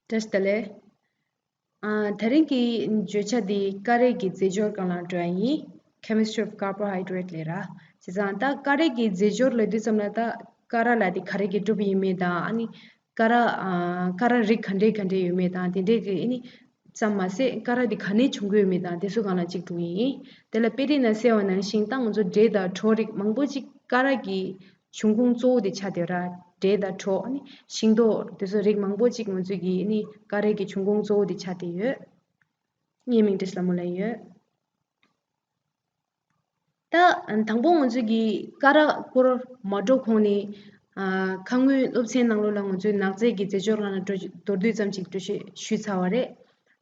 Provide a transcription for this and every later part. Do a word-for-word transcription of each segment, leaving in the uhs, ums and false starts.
བཀྲ་ཤིས་བདེ་ལེགས། ཨ། དེ་རིང་གི་བརྗོད་བྱ་འདི་ཀ་ར་གི་རྫས་སྦྱོར་སྒང་ལ་འགྲོ་ཡ་ཡིན། Chemistry of carbohydrate ལབ་ར། བྱས་ཙང་ད་ཀ་ར་གི་རྫས་སྦྱོར་ལབ་དུས་ཙམ་ལ་ད་ཀ་ར་ལབ་དེ་ག་རེ་གིས་གྲུབ་ཡིན་མིན་དང་། ཨ་ནི་ཀ་ར། ཨ། ཀ་ར་རིགས་ག་འདྲས་ག་འདྲས་ཡོད་མེད་དང་དེ་འདྲས་ཀྱི་ཨ་ནི་ཙམ་མ་ཟད་ཀ་ར་འདི་ག་ནས་བྱུང་གི་ཡོད་མེད་དང་དེ་ཚོ་སྒང་ལ་གཅིག་འགྲོ་གི་ཡིན། དེ་ལ་དཔེ་རིས་ནང་གསལ་བ་ནང་བཞིན་ད་ང་ཚོ་འབྲས་དང་གྲོ་རིགས་མང་པོ་ཅིག་ཀ་ར་གི་འབྱུང་ཁུངས་གཙོ་བོ་དེ་ཆགས་བསྡད་ཡོད་ར། འབྲས་དང་གྲོ། ཨ་ནི་ཤིང་ཏོག་དེ་ཚོ་རིགས་མང་པོ་ཅིག་ང་ཚོས་ཀྱི་ཨ་ནི་ཀ་ར་གི་འབྱུང་ཁུངས་གཙོ་བོ་དེ་ཆགས་བསྡད་ཡོད། ངའི་མིང་བཀྲ་ཤིས་ལྷ་མོ་ལབ་ཡོད། ད་དང་པོ་ང་ཚོས་ཀྱི་ཀ་ར་སྐོར་མ་འགྲོ་གོང་ནས། ཨ། ཁ་སྔོན་སློབ་ཚན་ནང་ལོགས་ལ་ང་ཚོས་ནག་རྫས་ཀྱི་རྫས་སྦྱོར་སྒང་ལ་འགྲོ་མདོར་བསྡུས་ཙམ་ཅིག་འགྲེལ་བཤད་ཞུས་ཚར་བ་རེད།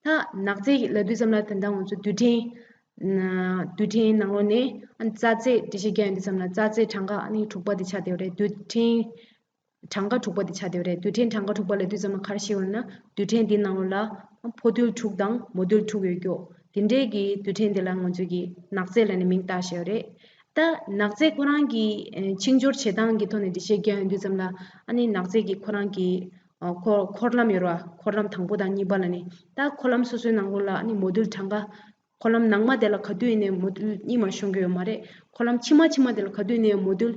ད་ནག་རྫས་ལབ་དུས་ཙམ་ལ་ད་ལྟ་ང་ཚོ་རྡུལ་ཕྲན། ཨ། རྡུལ་ཕྲན་ནང་ལོགས་ནས་ཨ་ནི་རྩ་རྫས་འགྲེལ་བཤད་རྒྱག་ཡོང་དུས་ཙམ་ལ་རྩ་རྫས་གྲངས་ཀ་ཨ་ནི་དྲུག་པ་དེ་ཆགས་བསྡད་ཡོད་རེད། རྡུལ་ཕྲན་གྲངས་ཀ་དྲུག་པ་དེ་ཆགས་བསྡད་ཡོད་རེད། རྡུལ་ཕྲན་གྲངས་ཀ་དྲུག་པ་ལབ་དུས་ཙམ་ལ་ག་རེ་ཞིག་ཡོད་ན། རྡུལ་ཕྲན་འདི་ནང་ལོགས་ལ་ཕོ་རྡུལ་དྲུག་དང་མོ་རྡུལ་དྲུག་ཡོད་རྒྱུ། དེ་འདྲས་ཀྱི་རྡུལ་ཕྲན་དེ་ལ་ང་ཚོས་ཀྱི་ནག་རྫས་ལབ་ནས་མིང་བཏགས་བཞག་ཡོད་རེད། ད་ནག་རྫས་ཁོ་རང་གི་ཨ་འཆིང་སྦྱོར་བྱེད་སྟངས་ཀྱི་ཐོག་ནས་འགྲེལ་བཤད་རྒྱག་ཡོང་དུས་ཙམ་ལ། ཨ་ནི་ནག་རྫས་ཀྱི་ཁོ་རང་གི་ཨ་འཁོར་འཁོར་ལམ་ཡོད་རེད་བ། འཁོར་ལམ་དང་པོ་དང་གཉིས་པ་ལབ་ནས། ད་འཁོར་ལམ་སོ་སོའི་ནང་ལོགས་ལ་ཨ་ནི་མོ་རྡུལ་གྲངས་ཀ། འཁོར་ལམ་ནང་མ་དེ་ལ་ག་དུས་ཡིན་ནའི་མོ་རྡུལ་གཉིས་མ་ཤོང་གི་ཡོད་མ་རེད། འཁོར་ལམ་ཕྱི་མ་ཕྱི་མ་དེ་ལ་ག་དུས་ཡིན་ནའི་མོ་རྡུལ་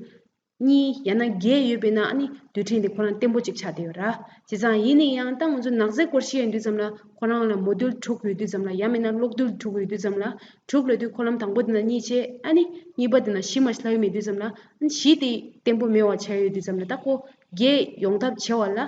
གཉིས་ཡང་ན་བརྒྱད་ཡོད་པས་ན་ཨ་ནི་རྡུལ་ཕྲན་དེ་ཁོ་རང་བརྟན་པོ་གཅིག་ཆགས་བསྡད་ཡོད་ར། བྱས་ཙང་ཡིན་ན་ཡང་ད་ང་ཚོ་ནག་རྫས་སྐོར་བཤད་ཡོང་དུས་ཙམ་ལ་ཁོ་རང་ལ་མོ་རྡུལ་དྲུག་ཡོད་དུས་ཙམ་ལ། ཡང་མིན་ན་གློག་རྡུལ་དྲུག་ཡོད་དུས་ཙམ་ལ། དྲུག་ལབ་དུས་འཁོར་ལམ་དང་པོ་དེ་ན་གཉིས་བྱས། ཨ་ནི་གཉིས་པ་དེ་ན་བཞི་མ་ལྷག་ཡོད་མེད་དུས་ཙམ་ལ། ཨ་ནི་བཞི་དེ་བརྟན་པོ་མེད་པ་ཆགས་ཡོད་དུས་ཙམ་ལ། ད་ཁོ་བརྒྱད་ཡོང་ཐབས་བྱེད་པ་ལ་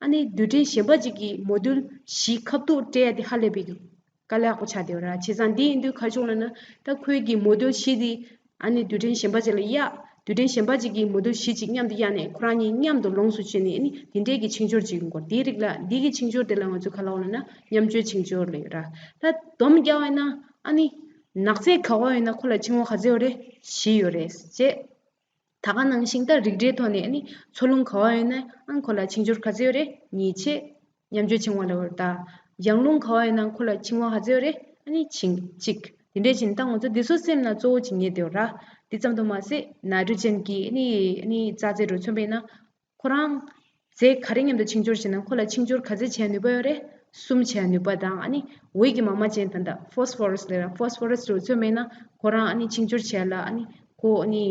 ཨ་ནི་རྡུལ་ཕྲན་གཞན་པ་ཅིག་གིས་མོ་རྡུལ་བཞི་ཁ་ཐུག་སྤྲད་ཡ་དེ་ཧ་ལས་པའི་དཀའ་ལས་ཁག་པོ་ཆགས་བསྡད་ཡོད་ར། བྱས་ཙང་འདི་ཡིན་དུས་ག་རེ་བྱུང་ལབ་ན། ད་ཁོའི་གི་མོ་རྡུལ་བཞི་དེ་ཨ་ནི་རྡུལ་ཕྲན་གཞན་པ་ཅིག་ལ་གཡར། རྡུལ་ཕྲན་གཞན་པ་ཅིག་གི་མོ་རྡུལ་བཞི་ཅིག་མཉམ་དུ་གཡར་ནས་ཁོ་རང་གཉིས་མཉམ་དུ་ལོངས་སུ་སྤྱོད་ནས། ཨ་ནི་འདི་འདྲའི་གི་འཆིང་སྦྱོར་ཅིག་ཡོང་གི་ཡོད་རེད། འདིའི་རིགས་ལ། འདི་གི་འཆིང་སྦྱོར་དེ་ལ་ང་ཚོས་ག་ལབ་ཡོད་ལབ་ན་མཉམ་སྤྱོད་འཆིང་སྦྱོར་ལབ་ཡོད་ར། ད་སྡོམ་རྒྱག་པ་ཡིན་ན་ཨ་ནི་ནག་རྫས་ག་པར་ཡོད་ན་ཁོ་ལ་འཆིང་བ་ག་ཚོད་ཡོད་རེད། བཞི་ཡོད་རེད་ཅེས། ད་ག་ནང་བཞིན་ད་རིགས་འདྲའི་ཐོག་ནས་ཨ་ནི་འཚོ་རླུང་ག་པར་ཡོད་ན་ཨ་ཁོ་ལ་འཆིང་སྦྱོར་ག་ཚོད་ཡོད་རེད། གཉིས་བྱས། མཉམ་སྤྱོད་འཆིང་བ་ལབ་ཡོད་རེད། ད་ཡང་རླུང་ག་པར་ཡོད་ན་ཁོ་ལ་འཆིང་བ་ག་ཚོད་ཡོད་རེད། ཨ་ནི་འཆིང་གཅིག་དེ་འདྲས་བྱས་ནས་ད་ང་ཚོ་འདི་ཚོ་སེམས་ནང་གཙོ་བོ་བྱེད་མཁན་དེ་ཡོད་ར། འདི་ཙམ་དུ་མ་ཟད་ནའི་ཊྲོ་ཇེན་གྱི་ཨ་ནི་ཨ་ནི་རྩ་རྫས་རུ་མཚོན་པས་ན། ཁོ་རང་རྫས་ག་རེ་མཉམ་དུ་འཆིང་སྦྱོར་བྱས་ན་ཁོ་ལ་འཆིང་སྦྱོར་ག་ཚོད་བྱེད་ནུས་པ་ཡོད་རེད། གསུམ་བྱེད་ནུས་པ་དང་། ཨ་ནི་འོད་ཀྱི་མ་མ་ཅན་ད་ལྟ་ཕོ་སི་ཕོ་རས་ལབ་ར། ཕོ་སི་ཕོ་རས་རུ་མཚོན་པས་ན་ཁོ་རང་ཨ་ནི་འཆིང་སྦྱོར་བྱས་ལ་ཨ་ནི་ཁོ་ཨ་ནི་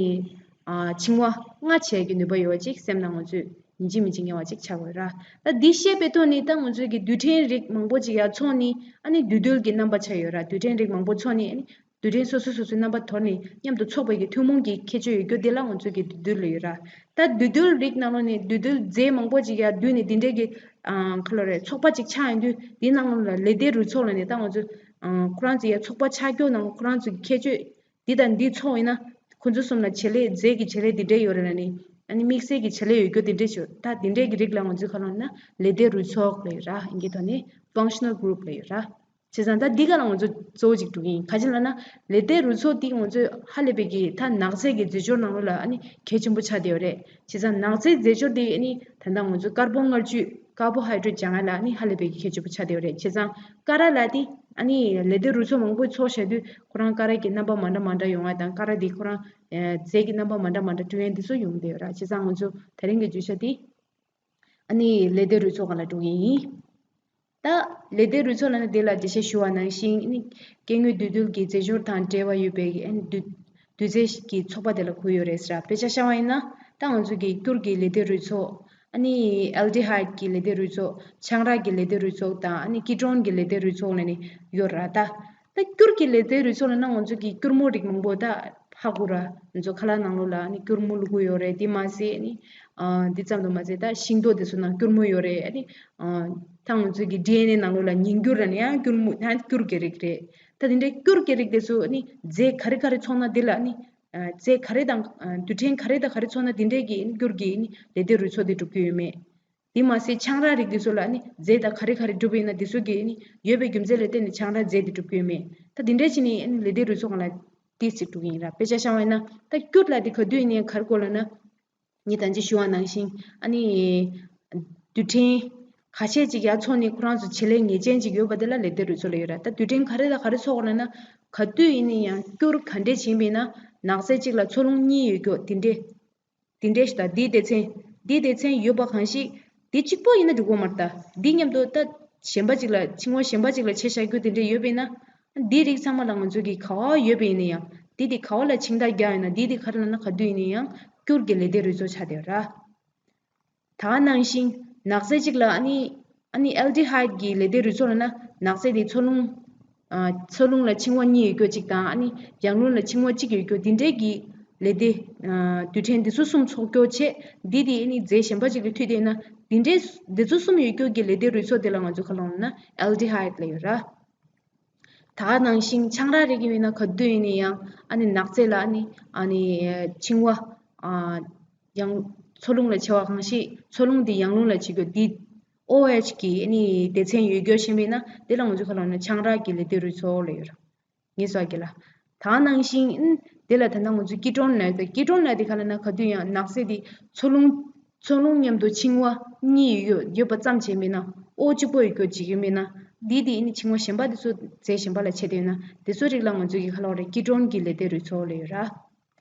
ཨ་འཆིང་བ་ལྔ་བྱེད་ཀྱི་ནུས་པ་ཡོད་པ་ཅིག་སེམས་ནང་ང་ཚོས་ཡིན་གཅིག་མིན་གཅིག་ངེས་པ་ཅིག་ཆགས་དགོས་ར། ད་འདི་བཤད་པའི་ཐོག་ནས་ད་ང་ཚོས་ཀྱི་རྡུལ་ཕྲན་རིགས་མང་པོ་ཅིག་ཡར་ཚོགས་ནས་ཨ་ནི་འདུས་རྡུལ་གྱི་རྣམ་པ་ཆགས་ཡོད་ར། རྡུལ་ཕྲན་རིགས་མང་པོ་ཚོགས་ནས་ཨ་ནི་རྡུལ་ཕྲན་སོ་སོ་སོ་སོའི་རྣམ་པ་དོར་ནས་མཉམ་དུ་ཚོགས་པའི་གི་ཐུན་མོང་གི་ཁྱད་ཆོས་ཡོད་རྒྱུ་དེ་ལ་ང་ཚོས་ཀྱི་འདུས་རྡུལ་ལབ་ཡོད་ར། ད་འདུས་རྡུལ་རིགས་ནང་ལོགས་ནས་འདུས་རྡུལ་རྫས་མང་པོ་ཅིག་ཡར་འདུས་ནས་འདི་འདྲའི་གི་ཨ་ག་ལབ་རེད། ཚོགས་པ་ཅིག་ཆགས་ཡོང་དུས་འདི་ནང་ལོགས་ལ་ལེ་ཏའི་རུ་ཚོགས་ལབ་ནས་ད་ང་ཚོས་ཨ་ཁོ་རང་ཚོ་ཡར་ཚོགས་པ་ཆགས་རྒྱུ་ནང་ཁོ་རང་ཚོའི་གི་ཁྱད་ཆོས་འདི་དང་འདི་ཚོགས་ཡིན་ན་ཁོ་ཚོ་གསུམ་ལ་བྱེད་ལས་རྫས་ཀྱི་བྱེད་ལས་འདི་འདྲའི་ཡོད་རེད་ལབ་ནས། ཨ་ནི་དམིགས་བསལ་གྱི་བྱེད་ལས་ཡོད་རྒྱུ་དེ་འདྲས་ཤོད། ད་དེ་འདྲས་ཀྱི་རིགས་ལ་ང་ཚོས་ག་ལབ་ན་ལེ་ཏའི་རུ་ཚོགས་ལབ་ཡོད་ར། ཨིན་སྐད་ཐོག་ནས་functional group ལབ་ཡོད་ར། བྱས་ཙང་ད་འདི་ག་ལ་ང་ཚོ་གཙོ་བོ་གཅིག་འགྲོ་གི་ཡིན། ག་ཅི་ལབ་ན་ལེ་ཏའི་རུ་ཚོགས་འདི་ང་ཚོས་ཧ་ལས་པའི་གི་ད་ནག་རྫས་ཀྱི་རྫས་སྦྱོར་ནང་ལོགས་ལ་ཨ་ནི་གལ་ཆེན་པོ་ཆགས་བསྡད་ཡོད་རེད། བྱས་ཙང་ནག་རྫས་རྫས་སྦྱོར་འདི་ཨ་ནི་ད་ལྟ་ང་ཚོས་ཀར་བོན་མངར་བཅུད་ཀར་བོ་ཧའི་ཌྲེ་ཊི་སྦྱང་ཡ་ལ་ཨ་ནི་ཧ་ལས་པའི་གི་གལ་ཆེན་པོ་ཆགས་བསྡད་ཡོད་རེད། བྱས་ཙང་ཀ་ར་ལབ་དེ་ཨ་ནི་ལེ་ཏའི་རུ་ཚོགས་མང་པོ་ཚོགས་བཞག་དུས་ཁོ་རང་ཀ་ར་གི་རྣམ་པ་མ་འདྲ་མ་འདྲ་ཡོང་ཡ་དང་། ཀ་ར་འདི་ཁོ་རང་ཨ་རྫས་ཀྱི་རྣམ་པ་མ་འདྲ་མ་འདྲ་བསྐྲུན་ཡ་འདི་ཚོ་ཡོང་བསྡད་ཡོད་ར། བྱས་ཙང་ང་ཚོ་དེ་རིང་གི་བརྗོད་བྱ་འདི་ཨ་ནི་ལེ་ཏའི་རུ་ཚོགས་སྒང་ལ་འགྲོ་གི་ཡིན། ད་ལེ་ཏའི་རུ་ཚོགས་ལབ་ན་འདི་ལ་འགྲེལ་བཤད་ཞུ་བ་ནང་བཞིན་ཨ་ནི་སྐྱེ་དངོས་འདུས་རྡུལ་གྱི་རྫས་སྦྱོར་དང་འབྲེལ་བ་ཡོད་པའི་ཨ་ནི་འདུས་འདུས་རྫས་ཀྱི་ཚོགས་པ་དེ་ལ་གོ་ཡོད་རེད་ཟེར་ར། དཔེ་ཆ་བཞག་པ་ཡིན་ན་ད་ང་ཚོ་གི་སྐྱུར་གྱི་ལེ་ཏའི་རུ་ཚོགས། ཨ་ནི་ཨལ་ཌི་ཧའིཌ་ཀྱི་ལེ་ཏའི་རུ་ཚོགས། ཆང་རག་གི་ལེ་ཏའི་རུ་ཚོགས་དང་། ཨ་ནི་ཀི་ཊོན་གྱི་ལེ་ཏའི་རུ་ཚོགས་ལབ་ནས་ཡོད་ར། ད་ད་སྐྱུར་གྱི་ལེ་ཏའི་རུ་ཚོགས་ལབ་ན་ང་ཚོ་གི་སྐྱུར་མོ་རིགས་མང་པོ་ད་ཧ་གོ་ར། ང་ཚོ་ཁ་ལག་ནང་ལོགས་ལ་ཨ་ནི་སྐྱུར་མོ་བླུག་གི་ཡོད་རེད། དེ་མ་ཟད་ཨ་ནི་ཨ་འདི་ཙམ་དུ་མ་ཟད་ད་ཤིང་ཏོག་དེ་ཚོ་ནང་སྐྱུར་མོ་ཡོད་རེད། ཨ་ནི་ཨ་ད་ང་ཚོ་གི་ཌི་ཨེན་ཨེ་ནང་ལོགས་ལ་ཉིང་སྐྱུར་ལབ་ནས་ཡང་སྐྱུར་མོ་ཡང་སྐྱུར་གྱི་རིགས་རེད། ད་དེ་འདྲའི་སྐྱུར་གྱི་རིགས་དེ་ཚོ་ཨ་ནི་རྫས་ག་རེ་ག་རེ་ཚོགས་ན་དེ་ལ་ཨ་ནི་ཨ་རྫས་ག་རེ་དང་ཨ་རྡུལ་ཕྲན་ག་རེ་དང་ག་རེ་ཚོགས་ན་དེ་འདྲའི་གི་ཨ་ནི་སྐྱུར་གྱི་ཨ་ནི་ལེ་ཏའི་རུ་ཚོགས་དེ་གྲུབ་ཀྱི་ཡོད་མེད། དེ་མ་ཟད་ཆང་རག་རིགས་དེ་ཚོ་ལ་ཨ་ནི་རྫས་དང་ག་རེ་ག་རེ་གྲུབ་ཡིན་ན་དེ་ཚོ་གི་ཨ་ནི་ཡོད་པའི་རྒྱུ་མཚན་ལ་བརྟེན་ནས་ཆང་རག་རྫས་དེ་གྲུབ་ཀྱི་ཡོད་མེད། ད་དེ་འདྲ་བྱས་ནས་ཨ་ནི་ལེ་ཏའི་རུ་ཚོགས་སྒང་ལ་ཏོག་ཙམ་འགྲོ་གི་ཡིན་ར། དཔེ་ཆ་བཞག་པ་ཡིན་ན་ད་སྐྱུར་ལབ་དེ་ག་དུས་ཡིན་ནའི་ག་རེ་གོ་ལབ་ན། ངས་ད་ཅི་ཞུ་བ་ནང་བཞིན་ཨ་ནི་རྡུལ་ཕྲན་ཁ་ཤས་ཅིག་ཡར་ཚོགས་ནས་ཁོ་རང་ཚོ་བྱེད་ལས་ངེས་ཅན་ཅིག་ཡོད་པ་དེ་ལ་ལེ་ཏའི་རུ་ཚོགས་ལབ་ཡོད་ར། ད་རྡུལ་ཕྲན་ག་རེ་དང་ག་རེ་ཚོགས་གོ་ལབ་ན། ག་དུས་ཡིན་ནའི་ཡང་སྐྱུར་ག་འདྲས་བྱས་པ་ཡིན་ན་ནག་རྫས་གཅིག་ལ་འཚོ་རླུང་གཉིས་ཡོད་རྒྱུ་དེ་འདྲས། དེ་འདྲས་ཤིག་དང་། འདིའི་སྡེ་ཚན། འདིའི་སྡེ་ཚན་ཡོད་པ་གང་ཞིག་འདི་གཅིག་པོ་ཡིན་ན་འགྲིག་གི་མ་རེད། ད་འདི་མཉམ་དུ་ད་ གཞན་པ་ཅིག་ལ་འཆིང་བ་གཞན་པ་ཅིག་ལ་བྱས་བཞག་རྒྱུ་དེ་འདྲས་ཡོད་པ་ཡིན་ན། འདིའི་རིགས་ཚང་མ་ལ་ང་ཚོ་གིས་ག་བ་ཡོད་པ་ཡིན་ན་ཡང་འདི་དེ་ག་བ་ལ་འཆིང་ཐག་རྒྱག་ཡོད་ན་འདི་དེ་ག་རེ་ལབ་ན་ག་དུས་ཡིན་ན་ཡང་སྐྱུར་གྱི་ལེ་ལྡེ་རུས་ཚོགས་ཆགས་བསྡད་ཡོད་ར། ད་ག་ནང་བཞིན་ནག་རྫས་གཅིག་ལ་ཨ་ནི་ཨ་ནི་ཨལ་ཌི་ཧའིཌ་ཀྱི་ལེ་ལྡེ་རུས་ཚོགས་ལབ་ན་ནག་རྫས་དེ་འཚོ་རླུང་ཨ་འཚོ་རླུང་ལ་འཆིང་བ་གཉིས་ཡོད་རྒྱུ་གཅིག་དང་ཨ་ནི་ཡང་རླུང་ལ་འཆིང་བ་གཅིག་ཡོད་རྒྱུ་དེ་འདྲའི་གི་ལེ་ལྡེ་ཨ་རྡུལ་ཕྲན་དེ་ཚོ་གསུམ་ཚོགས་རྒྱུ་བྱས། འདི་དེ་ཨ་ནི་རྫས་གཞན་པ་གཅིག་ལ་མཐུད་བསྡད་ན་དེ་འདྲའི་དེ་ཚོ་གསུམ་ཡོད་རྒྱུ་གི་ལེ་ལྡེ་རུས་ཚོགས་དེ་ལ་ང་ཚོ་ག་ལབ་ན་ཨལ་ཌི་ཧའིཌ་ལབ་ཡོད་ར། ད་ག་ནང་བཞིན་ཆང་རག་རིགས་ཡིན་ན་ག་དུས་ཡིན་ན་ཡང་ཨ་ནི་ནག་རྫས་ལ་ཨ་ནི་ཨ་ནི་འཆིང་བ་ཨ་ཡང་འཚོ་རླུང་ལ་བྱེད་པ་གང་ཞིག་འཚོ་རླུང་དེ་ཡང་རླུང་ལ་བྱེད་རྒྱུ་དེ་ཨོ་ཨེཆ་གི་ཨ་ནི་སྡེ་ཚན་ཡོད་རྒྱུ་ཤེས་པས་ན་དེ་ལ་ང་ཚོ་ག་ལབ་ན་ཆང་རག་གི་ལེ་ལྡེ་རུས་ཚོགས་ལབ་ཡོད་ར། ངེས་སོ་གི་ལ། ད་ག་ནང་བཞིན་ཨ་ནི་དེ་ལ་ད་ལྟ་ང་ཚོ་ཀི་ཊོན་ལབ་ཡོད། ཀི་ཊོན་ལབ་དེ་ག་ལབ་ན་ག་དུས་ཡང་ནག་རྫས་དེ་འཚོ་རླུང་འཚོ་རླུང་མཉམ་དུ་འཆིང་བ་གཉིས་ཡོད་ཡོད་པ་ཙམ་བྱས་མིན་ན་ཨོ་གཅིག་པོ་ཡོད་རྒྱུ་ཅིག་ཡོད་མིན་ན་འདི་དེ་ཨ་ནི་འཆིང་བ་གཞན་པ་དེ་ཚོ་རྫས་གཞན་པ་ལ་བྱས་ཏེ་ཡོད་ན་དེ་ཚོ་རིགས་ལ་ང་ཚོ་གི་ག་ལབ་རེད། ཀི་ཊོན་གྱི་ལེ་ལྡེ་རུས་ཚོགས་ལབ་ཡོད་ར།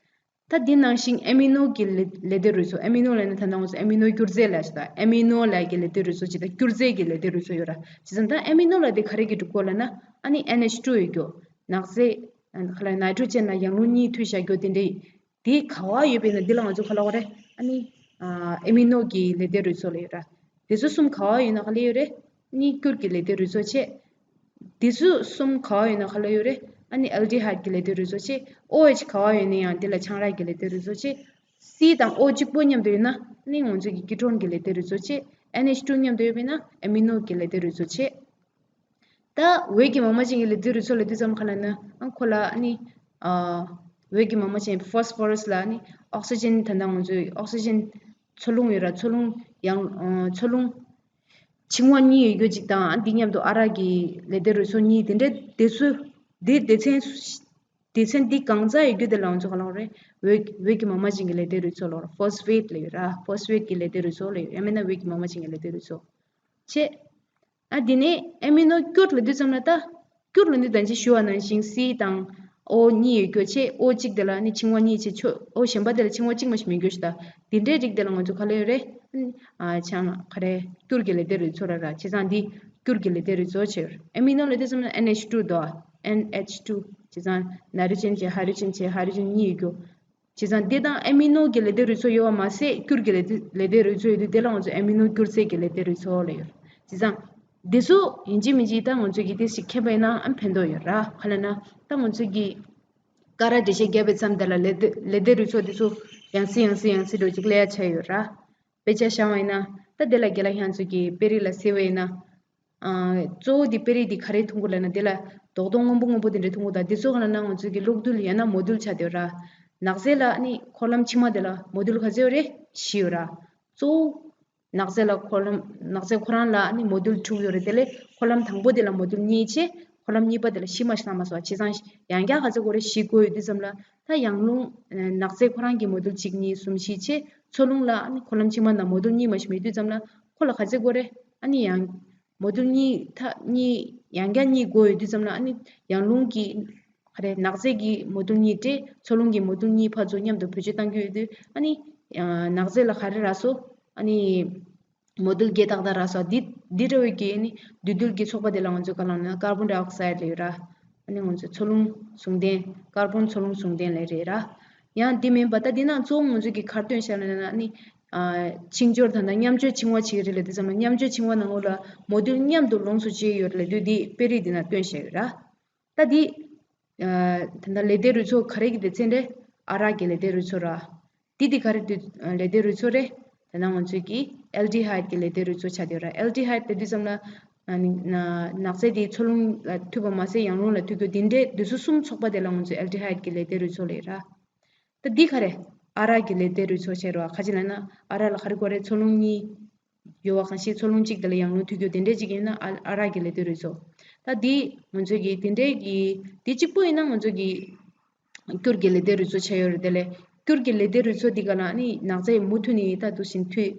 ད་དེ་ནང་བཞིན་ཨེ་མི་ནོ་གི་ལེ་ལེ་ལྡེ་རུས་ཚོགས། ཨེ་མི་ནོ་ལབ་ན་ད་ལྟ་ང་ཚོ་ཨེ་མི་ནོ་སྐྱུར་རྫས་ལབ་ཞིག་དང་ཨེ་མི་ནོ་ལབ་ཀྱི་ལེ་ལྡེ་རུས་ཚོགས་ཅིག་དང་སྐྱུར་རྫས་ཀྱི་ལེ་ལྡེ་རུས་ཚོགས་ཡོད་ར། བྱས་ཙང་ད་ཨེ་མི་ནོ་ལབ་དེ་ག་རེ་གི་གྲུབ་ཀྱི་ཡོད་ལབ་ན་ཨ་ནི་ཨེན་ཨེཆ་ཊུ་ཡོད་རྒྱུ། ནག་རྫས་ག་ལབ་ནའི་ཊྲོ་ཇེན་ལ་ཡང་རླུང་གཉིས་མཐུད་བཞག་རྒྱུ་དེ་འདྲ་ཡིན། དེ་ག་བ་ཡོད་པ་ཡིན་ན་འདི་ལ་ང་ཚོ་ག་ལབ་དགོས་རེད། ཨ་ནི་ཨ་ཨེ་མི་ནོ་གི་ལེ་ལྡེ་རུས་ཚོགས་ལབ་ཡོད་ར། དེ་ཚོ་གསུམ་ག་བ་ཡོད་ན་ག་ལ་ཡོད་རེད། ཨ་ནི་སྐྱུར་གྱི་ལེ་ལྡེ་རུས་ཚོགས་བྱས། དེ་ཚོ་གསུམ་ག་བ་ཡོད་ན་ག་ལ་ཡོད་རེད། ཨ་ནི་ཨལ་ཌི་ཧའིཌ་ཀྱི་ལེ་ལྡེ་རུས་ཚོགས་བྱས། ཨོ་ཨེཆ་ག་བ་ཡོད་ན་ཡང་དེ་ལ་ཆང་རག་གི་ལེ་ལྡེ་རུས་ཚོགས་བྱས། སི་དང་ཨོ་གཅིག་པོ་མཉམ་དུ་ཡོད་ན་ཨ་ནི་ང་ཚོ་གི་ཀི་ཊོན་གྱི་ལེ་ལྡེ་རུས་ཚོགས་བྱས། ཨེན་ཨེཆ་ཊུ་མཉམ་དུ་ཡོད་པ་ཡིན་ན་ཨེ་མི་ནོ་གི་ལེ་ལྡེ་རུས་ཚོགས་བྱས། ད་འོད་ཀྱི་མ་མ་ཅན་གྱི་ལེ་ལྡེ་རུས་ཚོགས་ལབ་དུས་ཙམ་ག་ལབ་ན་ཨ་ཁོ་ལ་ཨ་ནི་ཨ་འོད་ཀྱི་མ་མ་ཅན་ཕོ་སི་ཕོ་རས་ལ་ཨ་ནི་ཨོག་སི་ཇན། ད་ལྟ་ང་ཚོའི་ཨོག་སི་ཇན་འཚོ་རླུང་ཡོད་ར། འཚོ་རླུང་ཡང་ཨ་འཚོ་རླུང་འཆིང་བ་གཉིས་ཡོད་རྒྱུ་ཅིག་དང་ཨ་འདི་མཉམ་དུ་ཨ་རག་གི་ལེ་ལྡེ་རུས་ཚོགས་གཉིས་དེ་འདྲ་དེ་ཚོ་དེ་སྡེ་ཚན་སྡེ་ཚན་འདི་གང་ཙམ་ཡོད་རྒྱུ་དེ་ལ་ང་ཚོ་ག་ལབ་རེད། འོད་འོད་ཀྱི་མ་མ་ཅན་གྱི་ལེ་ལྡེ་རུས་ཚོགས་ལབ་ར། ཕོ་སི་ཕེ་ཊི་ལབ་ཡོད་ར། ཕོ་སི་ཕེ་ཊི་གི་ལེ་ལྡེ་རུས་ཚོགས་ལབ་ཡོད། ཡང་མིན་ན་འོད་ཀྱི་མ་མ་ཅན་གྱི་ལེ་ལྡེ་རུས་ཚོགས་བྱས། ཨ་དེ་ནས་ཨེ་མི་ནོ་སྐྱུར་ལབ་དུས་ཙམ་ལ་ད་སྐྱུར་ལབ་དུས་ད་ཅི་ཞུ་བ་ནང་བཞིན་སི་དང་ཨོ་གཉིས་ཡོད་རྒྱུ་བྱས། ཨོ་གཅིག་དེ་ལ་ནི་འཆིང་བ་གཉིས་བྱས། ཆོ་ཨོ་གཞན་པ་དེ་ལ་འཆིང་བ་གཅིག་མ་ཞིག་མེད་རྒྱུ་ཞིག་ད་དེ་འདྲའི་རིགས་དེ་ལ་ང་ཚོ་ག་ལ་ཡོད་རེད། ཨ་ཆང་ག་རེ་སྐྱུར་གྱི་ལེ་ལྡེ་རུས་ཚོགས་ར་ར། བྱས་ཙང་འདི་སྐྱུར་གྱི་ལེ་ལྡེ་རུས་ཚོགས་བྱས་ཡོད་རེད། ཨེ་མི་ནོ་ལབ་དུས་ཙམ་ལ་ཨེན་ཨེཆ་ཊུ་དོ། ཨེན་ཨེཆ་ཊུ། བྱས་ཙང་ནའི་ཊྲོ་ཇན་བྱས། ཧའི་ཌྲོ་ཇན་བྱས། ཧའི་ཌྲོ་ཇན་གཉིས་ཡོད་རྒྱུ། བྱས་ཙང་འདི་དང་ཨེ་མི་ནོ་གི་ལེ་ལྡེ་རུས་ཚོགས་ཡོད་པ་མ་ཟད་སྐྱུར་གྱི་ལེ་ལྡེ་ལེ་ལྡེ་རུས་ཚོགས་ཡོད་དུས་དེ་ལ་ང་ཚོ་ཨེ་མི་ནོ་སྐྱུར་རྫས་ཀྱི་ལེ་ལྡེ་རུས་ཚོགས་ལབ་ཡོད། བྱས་ཙང་འདི་ཚོ་ཡིན་གཅིག་མིན་གཅིག་ད་ང་ཚོ་གི་དེ་ཞིག་མཁྱེན་པ་ཡིན་ན་ཨ་ཕན་ཐོགས་ཡོད་ར། ག་ལབ་ན་ད་ང་ཚོ་གི་ཀ་ར་འགྲེལ་བཤད་བརྒྱབ་པའི་མཚམས་དེ་ལ་ལེ་ལྡེ་ལེ་ལྡེ་རུས་ཚོགས་དེ་ཚོ་ཡང་སེ་ཡང་སེ་ཡང་སེ་འགྲོ་གཅིག་ལས་ཡ་ཆ་ཡོད་ར། དཔེ་ཆ་བཞག་པ་ཡིན་ན་ད་དེ་ལ་རྒན་ལགས་ཁྱེད་ཚོ་གི་དཔེ་རིས་ལ་གཟིགས་པ་ཡིན་ན། ཨ་གཙོ་བོ་འདི་དཔེ་རིས་འདི་ག་རེ་མཐོང་གི་ལབ་ན་འདི་ལ་རྡོག་རྡོག་སྔོན་པོ་སྔོན་པོ་དེ་འདྲ་མཐོང་གི་འདུག་ད་འདི་ཚོ་ག་ལབ་ན་ང་ཚོ་གི་གློག་རྡུལ་ཡང་ན་མོ་རྡུལ་ཆགས་བསྡད་ཡོད་ར། ནག་རྫས་ལ་ཨ་ནི་འཁོར་ལམ་ཕྱི་མ་དེ་ལ་མོ་རྡུལ་ག་ཚོད་ཡོད་རེད། བཞི་ཡོད་ར། གཙོ་བོ་ནག་རྫས་ལ་འཁོར་ལམ་ནག་རྫས་ཁོ་རང་ལ་ཨ་ནི་མོ་རྡུལ་དྲུག་ཡོད་རེད། དེ་ལས་འཁོར་ལམ་དང་པོ་དེ་ལ་མོ་རྡུལ་གཉིས་བྱས། འཁོར་ལམ་གཉིས་པ་དེ་ལ་བཞི་མ་ཞིག་བཏང་མ་སོང་། བྱས་ཙང་ཡང་བསྐྱར་ག་ཚོད་དགོས་རེད། བཞི་དགོས་ཡོད་དུས་ཙམ་ལ་ད་ཡང་རླུང་ནག་རྫས་ཁོ་རང་གི་མོ་རྡུལ་གཅིག་གཉིས་གསུམ་བཞི་བྱས། འཚོ་རླུང་ལ་ཨ་ནི་འཁོར་ལམ་ཕྱི་མ་ན་མོ་རྡུལ་གཉིས་མ་ཞིག་མེད་དུས་ཙམ་ལ་ཁོ་ལ་ག་ཚོད་དགོས་རེད། ཨ་ནི་ཡང་། མོ་རྡུལ་གཉིས་ཐ་གཉིས་ཡང་བསྐྱར་གཉིས་དགོས་ཡོད་དུས་ཙམ་ལ་ཨ་ནི་ཡང་རླུང་གི་ག་རེ་ནག་རྫས་ཀྱི་མོ་རྡུལ་གཉིས་སྤྲད། འཚོ་རླུང་གི་མོ་རྡུལ་གཉིས་ཕར་ཚུར་མཉམ་དུ་བེད་སྤྱོད་གཏང་རྒྱུ་ཡོད་དུས་ཨ་ནི་ནག་རྫས་ལ་ག་རེ་རག་སོང་། ཨ་ནི་མོ་རྡུལ་བརྒྱད་ཏག་ཏག་རག་སོང་། འདི་འདི་འདྲ་བའི་གི་ཨ་ནི་འདུས་རྡུལ་གྱི་ཚོགས་པ་དེ་ལ་ང་ཚོས་ག་ལབ་ན་ཀར་བོན་ཌའི་ཨོག་སའིཌ་ལབ་ཡོད་ར། ཨ་ནི་ང་ཚོས་འཚོ་རླུང་ཟུང་ལྡན། ཀར་བོན་འཚོ་རླུང་ཟུང་ལྡན་ལབ་རེད་ར། ཡང་འདི་མིན་པ་ད་འདི་ནང་གཙོ་བོ་ང་ཚོས་ཀྱི་ག་རེ་སྟོན་བཞག་ན་ཨ་ནི། ཨ་འཆིང་སྦྱོར་དང་ད་མཉམ་སྦྱོར་འཆིང་བ་བྱེད་ཀྱི་རེད་ལབ་དུས་ཙམ་ལ་མཉམ་སྦྱོར་འཆིང་བ་ནང་ལོགས་ལ་མོ་རྡུལ་མཉམ་དུ་ལོངས་སུ་སྤྱོད་ཡོད་རེད་ལབ་དུས་འདི་དཔེ་རིས་འདི་ནང་སྟོན་བཞག་ཡོད་ར། ད་འདི། ཨ་ད་ལྟ་ལེ་ལྡེ་རུས་ཚོགས་ག་རེ་གི་སྡེ་ཚན་རེད། ཨ་རག་གི་ལེ་ལྡེ་རུས་ཚོགས་ར། འདི་འདི་ག་རེ་འདི་ལེ་ལྡེ་རུས་ཚོགས་རེད། ད་ནང་ང་ཚོས་ཀྱི་ཨལ་ཌི་ཧའིཌ་གི་ལེ་ལྡེ་རུས་ཚོགས་ཆགས་བསྡད་ཡོད་ར། ཨལ་ཌི་ཧའིཌ་ལབ་དུས་ཙམ་ལ། ཨ་ནི་ན་ནག་རྫས་དེ་འཚོ་རླུང་ལ་མཐུད་པ་མ་ཟད་ཡང་རླུང་ལ་མཐུད་རྒྱུ་དེ་འདྲས་དེ་ཚོ་གསུམ་ཚོགས་པ་དེ་ལ་ང་ཚོས་ཨལ་ཌི་ཧའིཌ་གི་ལེ་ལྡེ་རུས་ཚོགས་ལབ་ཡོད་ར། ད་འདི་ག་རེ། ཨ་རག་གི་ལེ་ལྡེ་རུས་ཚོགས་བྱས་རོ། ཁ་ཅིག་ལབ་ན་ཨ་རག་ལ་ག་རེ་དགོས་རེད། འཚོ་རླུང་གཉིས་ཡོད་པ་གང་ཞིག་འཚོ་རླུང་གཅིག་དེ་ལ་ཡང་རླུང་མཐུད་རྒྱུ་དེ་འདྲས་ཅིག་ཡིན་ན་ཨ་ཨ་རག་གི་ལེ་ལྡེ་རུས་ཚོགས། ད་འདི་ང་ཚོ་གི་དེ་འདྲས་ཀྱི་དེ་གཅིག་པོ་ཡིན་ན་ང་ཚོ་གི་སྐྱུར་གྱི་ལེ་ལྡེ་རུས་ཚོགས་བྱས་ཡོད་རེད། དེ་ལས་སྐྱུར་གྱི་ལེ་ལྡེ་རུས་ཚོགས་འདི་ག་ལ་ནི་ནག་རྫས་མུ་མཐུད་ནས་ད་དུ་བཞིན་མཐུད།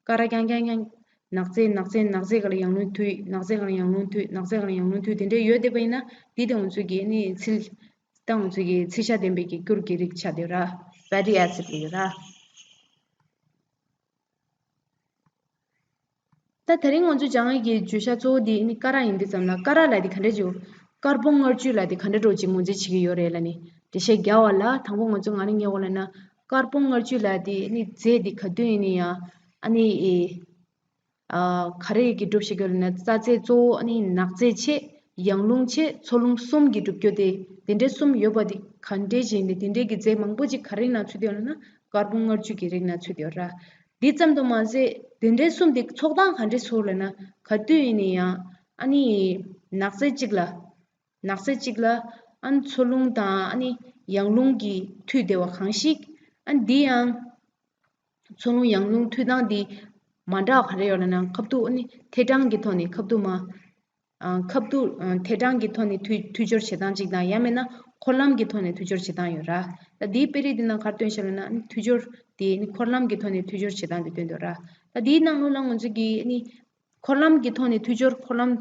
ཀ་ར་རྐྱང་རྐྱང་རྐྱང་། ནག་རྫས་ནག་རྫས་ནག་རྫས་ག་ལ་ཡང་རླུང་མཐུད། ནག་རྫས་ག་ལ་ཡང་རླུང་མཐུད། ནག་རྫས་ག་ལ་ཡང་རླུང་མཐུད། དེ་འདྲས་ཡོད་བསྡད་པ་ཡིན་ན་འདི་དེ་ང་ཚོ་གི་ནི་ཚིལ། ད་ང་ཚོ་གི་ཚིལ་ཤ་ལྡན་པའི་གི་སྐྱུར་གྱི་རིགས་ཆགས་བསྡད་ཡོད་ར། ཕེ་ཊི་ཨེ་སིཌ་ལབ་ཡོད་ར། ད་དེ་རིང་ང་ཚོ་སྦྱང་ཡས་ཀྱི་བརྗོད་བྱ་གཙོ་བོ་དེ་ནི་ཀ་ར་ཡིན་དུས་ཙམ་ལ། ཀ་ར་ལབ་དེ་ག་འདྲ་ཅིག་ཀར་བོ་མངར་བཅུད་ལབ་དེ་ག་འདྲ་འདྲ་ཅིག་ངོས་འཛིན་བྱེད་ཀྱི་ཡོད་རེད་ལབ་ནས་འགྲེལ་བཤད་རྒྱག་པ་ལ། དང་པོ་ང་ཚོ་ང་རང་ཉན་པ་ལབ་ན། ཀར་བོ་མངར་བཅུད་ལབ་དེ་ནི་རྫས་དེ་ག་དུས་ཡིན་ན་ཡང་ཨ་ནི་ཨེ། ཨ། ག་རེ་གི་གྲུབ་བྱེད་ཀྱི་ལབ་ན། རྩ་རྫས་གཙོ་བོ་ཨ་ནི་ནག་རྫས་བྱས། ཡང་རླུང་བྱས། འཚོ་རླུང་གསུམ་གྱིས་གྲུབ་རྒྱུ་དེ། དེ་འདྲའི་གསུམ་ཡོད་པ་དེ་ག་འདྲས་ཅིག་ཡིན་ནའི་དེ་འདྲའི་གི་རྫས་མང་པོ་ཅིག་ག་རེའི་ནང་ཚུད་དེ་ཡོད་ལབ་ན། ཀར་བོ་མངར་བཅུད་ཀྱི་རིགས་ནང་ཚུད་དེ་ཡོད་ར། འདི་ཙམ་དུ་མ་ཟད་དེ་འདྲའི་གསུམ་དེ་ཚོགས་སྟངས་ག་འདྲས་ཚོགས་ལབ་ན། ག་དུས་ཡིན་ནའི་ཡང་ཨ་ནི་ནག་རྫས་གཅིག་ལ། ནག་རྫས་གཅིག་ལ་ཨ་ནི་འཚོ་རླུང་དང་ཨ་ནི་ཡང་རླུང་གིས་མཐུད་བསྡད་པ་གང་ཞིག་ཨ་ནི་འདི་ཡང་འཚོ་རླུང་ཡང་རླུང་མཐུད་སྟངས་འདི་མ་འདྲ་བ་ག་རེ་ཡོད་ལབ་ན། ཁ་བསྡུ་ཨ་ནི་ཐད་གྲངས་ཀྱི་ཐོག་ནས་ཁ་བསྡུ་མ། ཨ། ཁ་བསྡུ། ཨ། ཐད་གྲངས་ཀྱི་ཐོག་ནས་མཐུད་མཐུད་སྦྱོར་བྱེད་སྟངས་གཅིག་དང་། ཡང་མིན་ན་འཁོར་ལམ་གྱི་ཐོག་ནས་མཐུད་སྦྱོར་བྱེད་སྟངས་ཡོད་ར། ད་འདིའི་དཔེ་རིས་འདི་ནང་ག་རེ་སྟོན་བཞག་ལབ་ན། ཨ་ནི་མཐུད་སྦྱོར་དེ་ནི་འཁོར་ལམ་གྱི་ཐོག་ནས་མཐུད་སྦྱོར་བྱེད་སྟངས་དེ་སྟོན་འདུག་ར། ད་འདིའི་ནང་ལོགས་ལ་ང་ཚོ་གིས་ཨ་ནི་འཁོར་ལམ་གྱི་ཐོག་ནས་མཐུད་སྦྱོར། འཁོར་ལམ།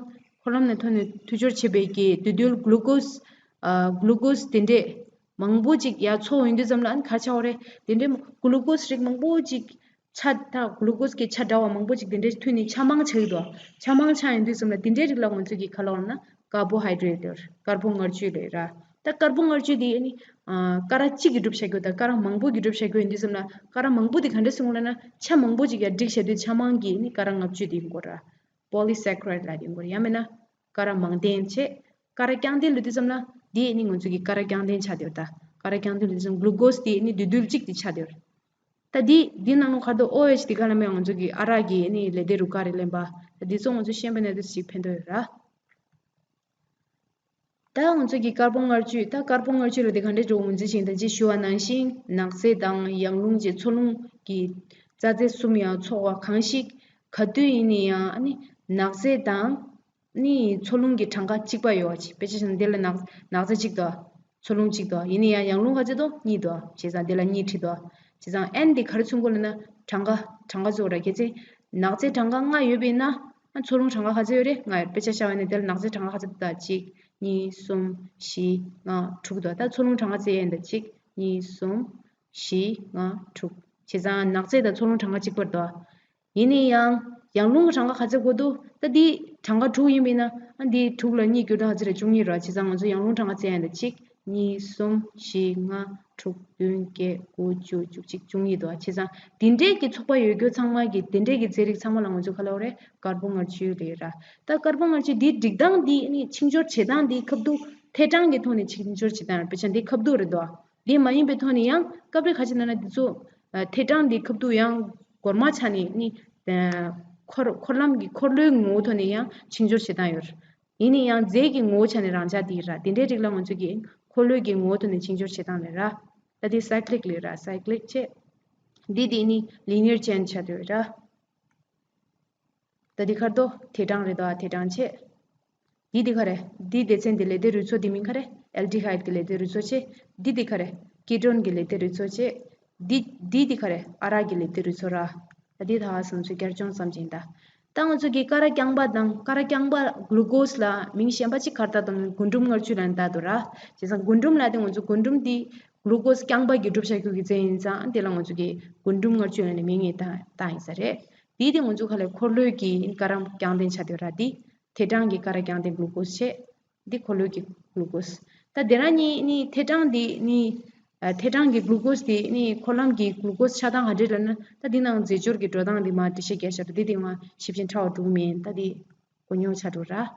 འཁོར་ལམ་ནས་ཐོག་ནས་མཐུད་སྦྱོར་བྱེད་པའི་གི་དེ་དུས་གླུ་ཀོས། ཨ། གླུ་ཀོས་དེ་འདྲས་མང་པོ་ཅིག་ཡར་ཚོགས་ཡོང་དུས་ཙམ་ལ་ཨ་ནི་ག་རེ་ཆགས་པ་རེད། དེ་འདྲས་གླུ་ཀོས་རིགས་མང་པོ་ཅིག་ཆ། ད་གླུ་ཀོས་ཀྱི་ཆ་འདྲ་བ་མང་པོ་ཅིག་དེ་འདྲས་མཐུད་ནས་ཆ་མང་ཆགས་ཀྱི་འདུག་ཆ་མང་ཆགས་ཡོང་དུས་ཙམ་ལ་དེ་འདྲའི་རིགས་ལ་ང་ཚོ་གིས་ག་ལབ་ལབ་ན། ཀར་བོ་ཧའི་ཌྲེ་ཊི་ལབ། ཀར་བོ་མངར་བཅུད་ལབ་ར། ད་ཀར་བོ་མངར་བཅུད་དེ་ཨ་ནི། ཨ། ཀ་ར་གཅིག་གིས་གྲུབ་བྱ་རྒྱུ་དང་ཀ་ར་མང་པོ་གིས་གྲུབ་བྱ་རྒྱུ་ཡིན་དུས་ཙམ་ལ། ཀ་ར་མང་པོ་དེ་ག་འདྲས་སོང་ལབ་ན། ཆ་མང་པོ་ཅིག་ཡར་སྒྲིག་བྱ་དུས་ཆ་མང་གི་ཨ་ནི་ཀ་ར་མངར་བཅུད་དེ་ཡིན་དགོས་ར། པོ་ལི་སེ་ཀ་རའི་ཌི་ལབ་དེ་ཡིན་དགོས་ར། ཡང་མིན་ན་ཀ་ར་མང་ལྡན་བྱས། ཀ་ར་རྐྱང་ལྡན་ལབ་དུས་ཙམ་ལ་དེ་ཨ་ནི་ང་ཚོ་གི་ཀ་ར་རྐྱང་ལྡན་ཆགས་བསྡད་ཡོད། ད་ཀ་ར་རྐྱང་ལྡན་ལབ་དུས་ཙམ་གླུ་ཀོས་དེ་ཨ་ནི་འདུས་རྡུལ་གཅིག་དེ་ཆགས་བསྡད་ཡོད། ད་འདི་འདི་ནང་ལོགས་ཁ་དོག་ཨོ་ཨེཆ་དེ་ག་ལ་མེད། ང་ཚོ་གི་ཨ་རག་གི་ཨ་ནི་ལེ་ཏའི་རུ་ཀ་རེད་ལབ་པ། ད་འདི་ཚོ་ང་ཚོ་ཤེས་པ་ན་དེ་ཞིག་ཕན་ཐོགས་ཡོད་ར། ད་ང་ཚོ་གི་ཀར་བོ་མངར་བཅུད། ད་ཀར་བོ་མངར་བཅུད་ལབ་དེ་ག་འདྲས་འདྲ་ངོས་འཛིན་བྱེད་ཡིན། ད་ཅེས་ཞུ་བ་ནང་བཞིན་ནག་རྫས་དང་ཡང་རླུང་བཅས་འཚོ་རླུང་གི་རྩ་རྫས་གསུམ་ཡར་ཚོགས་པ་གང་ཞིག་ག་དུས་ཡིན་ན་ཡང་ཨ་ནི་ནག་རྫས་དང་ནི་འཚོ་རླུང་གི་གྲངས་ཀ་གཅིག་པ་ཡོད་པ་ཅིག་དཔེ་ཆ་བཞག་ན་འདི་ལ་ནག་ནག་རྫས་གཅིག་འདུག་འཚོ་རླུང་གཅིག་འདུག་ཡིན་ན་ཡང་ཡང་རླུང་ག་ཚོད་འདུག་གཉིས་འདུག་བྱས་ཙང་འདི་ལ་གཉིས་བྲིས་འདུག་བྱས་ཙང་ཨེན་དེ་ག་རེ་མཚོན་གྱི་ལབ་ན། གྲངས་ཀ་གྲངས་ཀ་ཚོ་ར། གལ་སྲིད་ནག་རྫས་གྲངས་ཀ་ལྔ་ཡོད་པ་ཡིན་ན། ཨ། འཚོ་རླུང་གྲངས་ཀ་ག་ཚོད་ཡོད་རེད། ལྔ་ཡོད། དཔེ་ཆ་བཞག་པ་ཡིན་ན་འདི་ལ་ནག་རྫས་གྲངས་ཀ་ག་ཚོད་འདུག་གཅིག་གཉིས། གསུམ། བཞི། ལྔ། དྲུག་འདུག་ད་འཚོ་རླུང་གྲངས་ཀ་བཙལ་ཡ་ཡིན་ད། གཅིག་གཉིས། གསུམ། བཞི། ལྔ། དྲུག་བྱས་ཙང་ནག་རྫས་དང་འཚོ་རླུང་གྲངས་ཀ་གཅིག་པ་རེད་འདུག་ཡིན་ན་ཡང་ཡང་རླུང་གི་གྲངས་ཀ་ག་ཚོད་དགོས་འདུག་ད་འདི་གྲངས་ཀ་དྲུག་ཡིན་པ་ཡིན་ན། ཨ། འདི་དྲུག་ལ་གཉིས་བསྒྱུར་ན་ག་ཚོད་རེད། བཅུ་གཉིས་རེད། བྱས་ཙང་ང་ཚོ་ཡང་རླུང་གྲངས་ཀ་བཙལ་ཡ་ཡིན་ད། གཅིག་གཉིས། གསུམ། བཞི། ལྔ། དྲུག་བདུན། བརྒྱད། དགུ། བཅུ། བཅུ་གཅིག་བཅུ་གཉིས་འདུག་བྱས་ཙང་དེ་འདྲའི་གི་ཚོགས་པ་ཡོད་རྒྱུ་ཚང་མ་གི། དེ་འདྲའི་གི་རྫས་རིགས་ཚང་མ་ལ་ང་ཚོ་ག་ལབ་རེད། ཀར་བོ་མངར་བཅུད་ལབ་ར། ད་ཀར་བོ་མངར་བཅུད་འདི་སྒྲིག་སྟངས་འདི་ནི་འཆིང་སྦྱོར་བྱེད་སྟངས་འདི་ཁ་བསྡུ་ཐད་གྲངས་ཀྱི་ཐོག་ནས་འཆིང་སྦྱོར་བྱེད་སྟངས། དཔེ་ཆ་འདི་ཁ་བསྡུ་རེད་འདུག་འདི་མ་ཡིན་པའི་ཐོག་ནས་ཡང་སྐབས་རེ་ག་ཅིག་ན་ན་འདི་ཚོ་ཐད་གྲངས་འདི་ཁ་བསྡུ་ཡང་སྒོར་མ་ཆ་ནས་ནི། ཨ། འཁོར། འཁོར་ལམ་གྱི་འཁོར་ལོའི་ངོ་བོ་ཐོག་ནས་ཡང་འཆིང་སྦྱོར་བྱེད་སྟངས་ཡོད། ཡིན་ན་ཡང་རྫས་ཀྱི་ངོ་བོ་ཆ་ནས་རང་འཇགས་དེ་ར། དེ་འདྲའི་རིགས་ལ་ང་ཚོ་གིས་འཁོར་ལོའི་གི་ངོ་བོ་ཐོག་ནས་འཆིང་སྦྱོར་བྱེད་སྟངས་ལབ་ར། ད་དེ་སའི་ཀི་ལིག་ལབ་ར། སའི་ཀི་ལིག་བྱས། འདི་དེ་ནི་ལི་ནི་ཡར་ཅེན་ཆགས་བསྡད་ཡོད་ར། ད་འདི་ཁ་དོག་ཐད་གྲངས་རེད་འདུག་ཨ། ཐད་གྲངས་བྱས། འདི་འདི་ག་རེ། འདི་སྡེ་ཚན་འདི་ལེ་ཏའི་རུས་ཚོགས། འདི་མིང་ག་རེ། ཨལ་ཌི་ཧའིཌ་གི་ལེ་ཏའི་རུས་ཚོགས་བྱས། འདི་འདི་ག་རེ། ཀི་ཊོན་གི་ལེ་ཏའི་རུས་ཚོགས་བྱས། འདི་འདི་འདི་ག་རེ། ཨ་རག་གི་ལེ་ཏའི་རུས་ཚོགས་ར། ད་འདི་ད་ག་སོང་ཚུལ་བསྐྱར་སྦྱོང་ཙམ་ཅིག་ཡིན་ད། ད་ང་ཚོ་གི་ཀ་ར་རྐྱང་པ་དང་། ཀ་ར་རྐྱང་པ་གླུ་ཀོས་ལ་མིང་གཞན་པ་ཅིག་ག་རེ་བཏགས་འདུག་ན། རྒུན་འབྲུམ་མངར་བཅུད་ལབ་ནས་བཏགས་འདུག་ར། བྱས་ཙང་རྒུན་འབྲུམ་ལབ་དེ་ང་ཚོ་རྒུན་འབྲུམ་འདི་གླུ་ཀོས་རྐྱང་པ་གི་གྲུབ་ཆ་རྒྱུ་གི་རྫས་ཡིན་ཙང་། འདི་ལ་ང་ཚོ་གི་རྒུན་འབྲུམ་མངར་བཅུད་ལབ་ནས་མིང་ངས་བཏགས་བཏགས་ཡིན་ས་རེད། འདི་དེ་ང་ཚོ་ག་ལ་འཁོར་ལོའི་གི་ཀ་ར་རྐྱང་ལྡན་ཆགས་བསྡད་ཡོད་ར། འདི་ཐད་གྲངས་ཀྱི་ཀ་ར་རྐྱང་ལྡན་གླུ་ཀོས་བྱས། འདི་འཁོར་ལོའི་གི་གླུ་ཀོས། ད་དེ་རང་གཉིས་ནི་ཐད་གྲངས་འདི་ནི། ཨ། ཐད་གྲངས་ཀྱི་གླུ་ཀོས་དེ་ནི་འཁོར་ལམ་གྱི་གླུ་ཀོས་ཆགས་སྟངས་ག་འདྲས་ལབ་ན། ད་འདི་ནང་རྫས་སྦྱོར་གྱི་འགྲོ་སྟངས་འདི་མར་འགྲེལ་བཤད་རྒྱག་བཞག་འདུག་འདི་དེ་མར་ཞིབ་ཅིང་ཕྲ་བ་འགྲོ་གི་མིན། ད་འདི་གོ་མྱོང་ཆགས་འགྲོ་ར།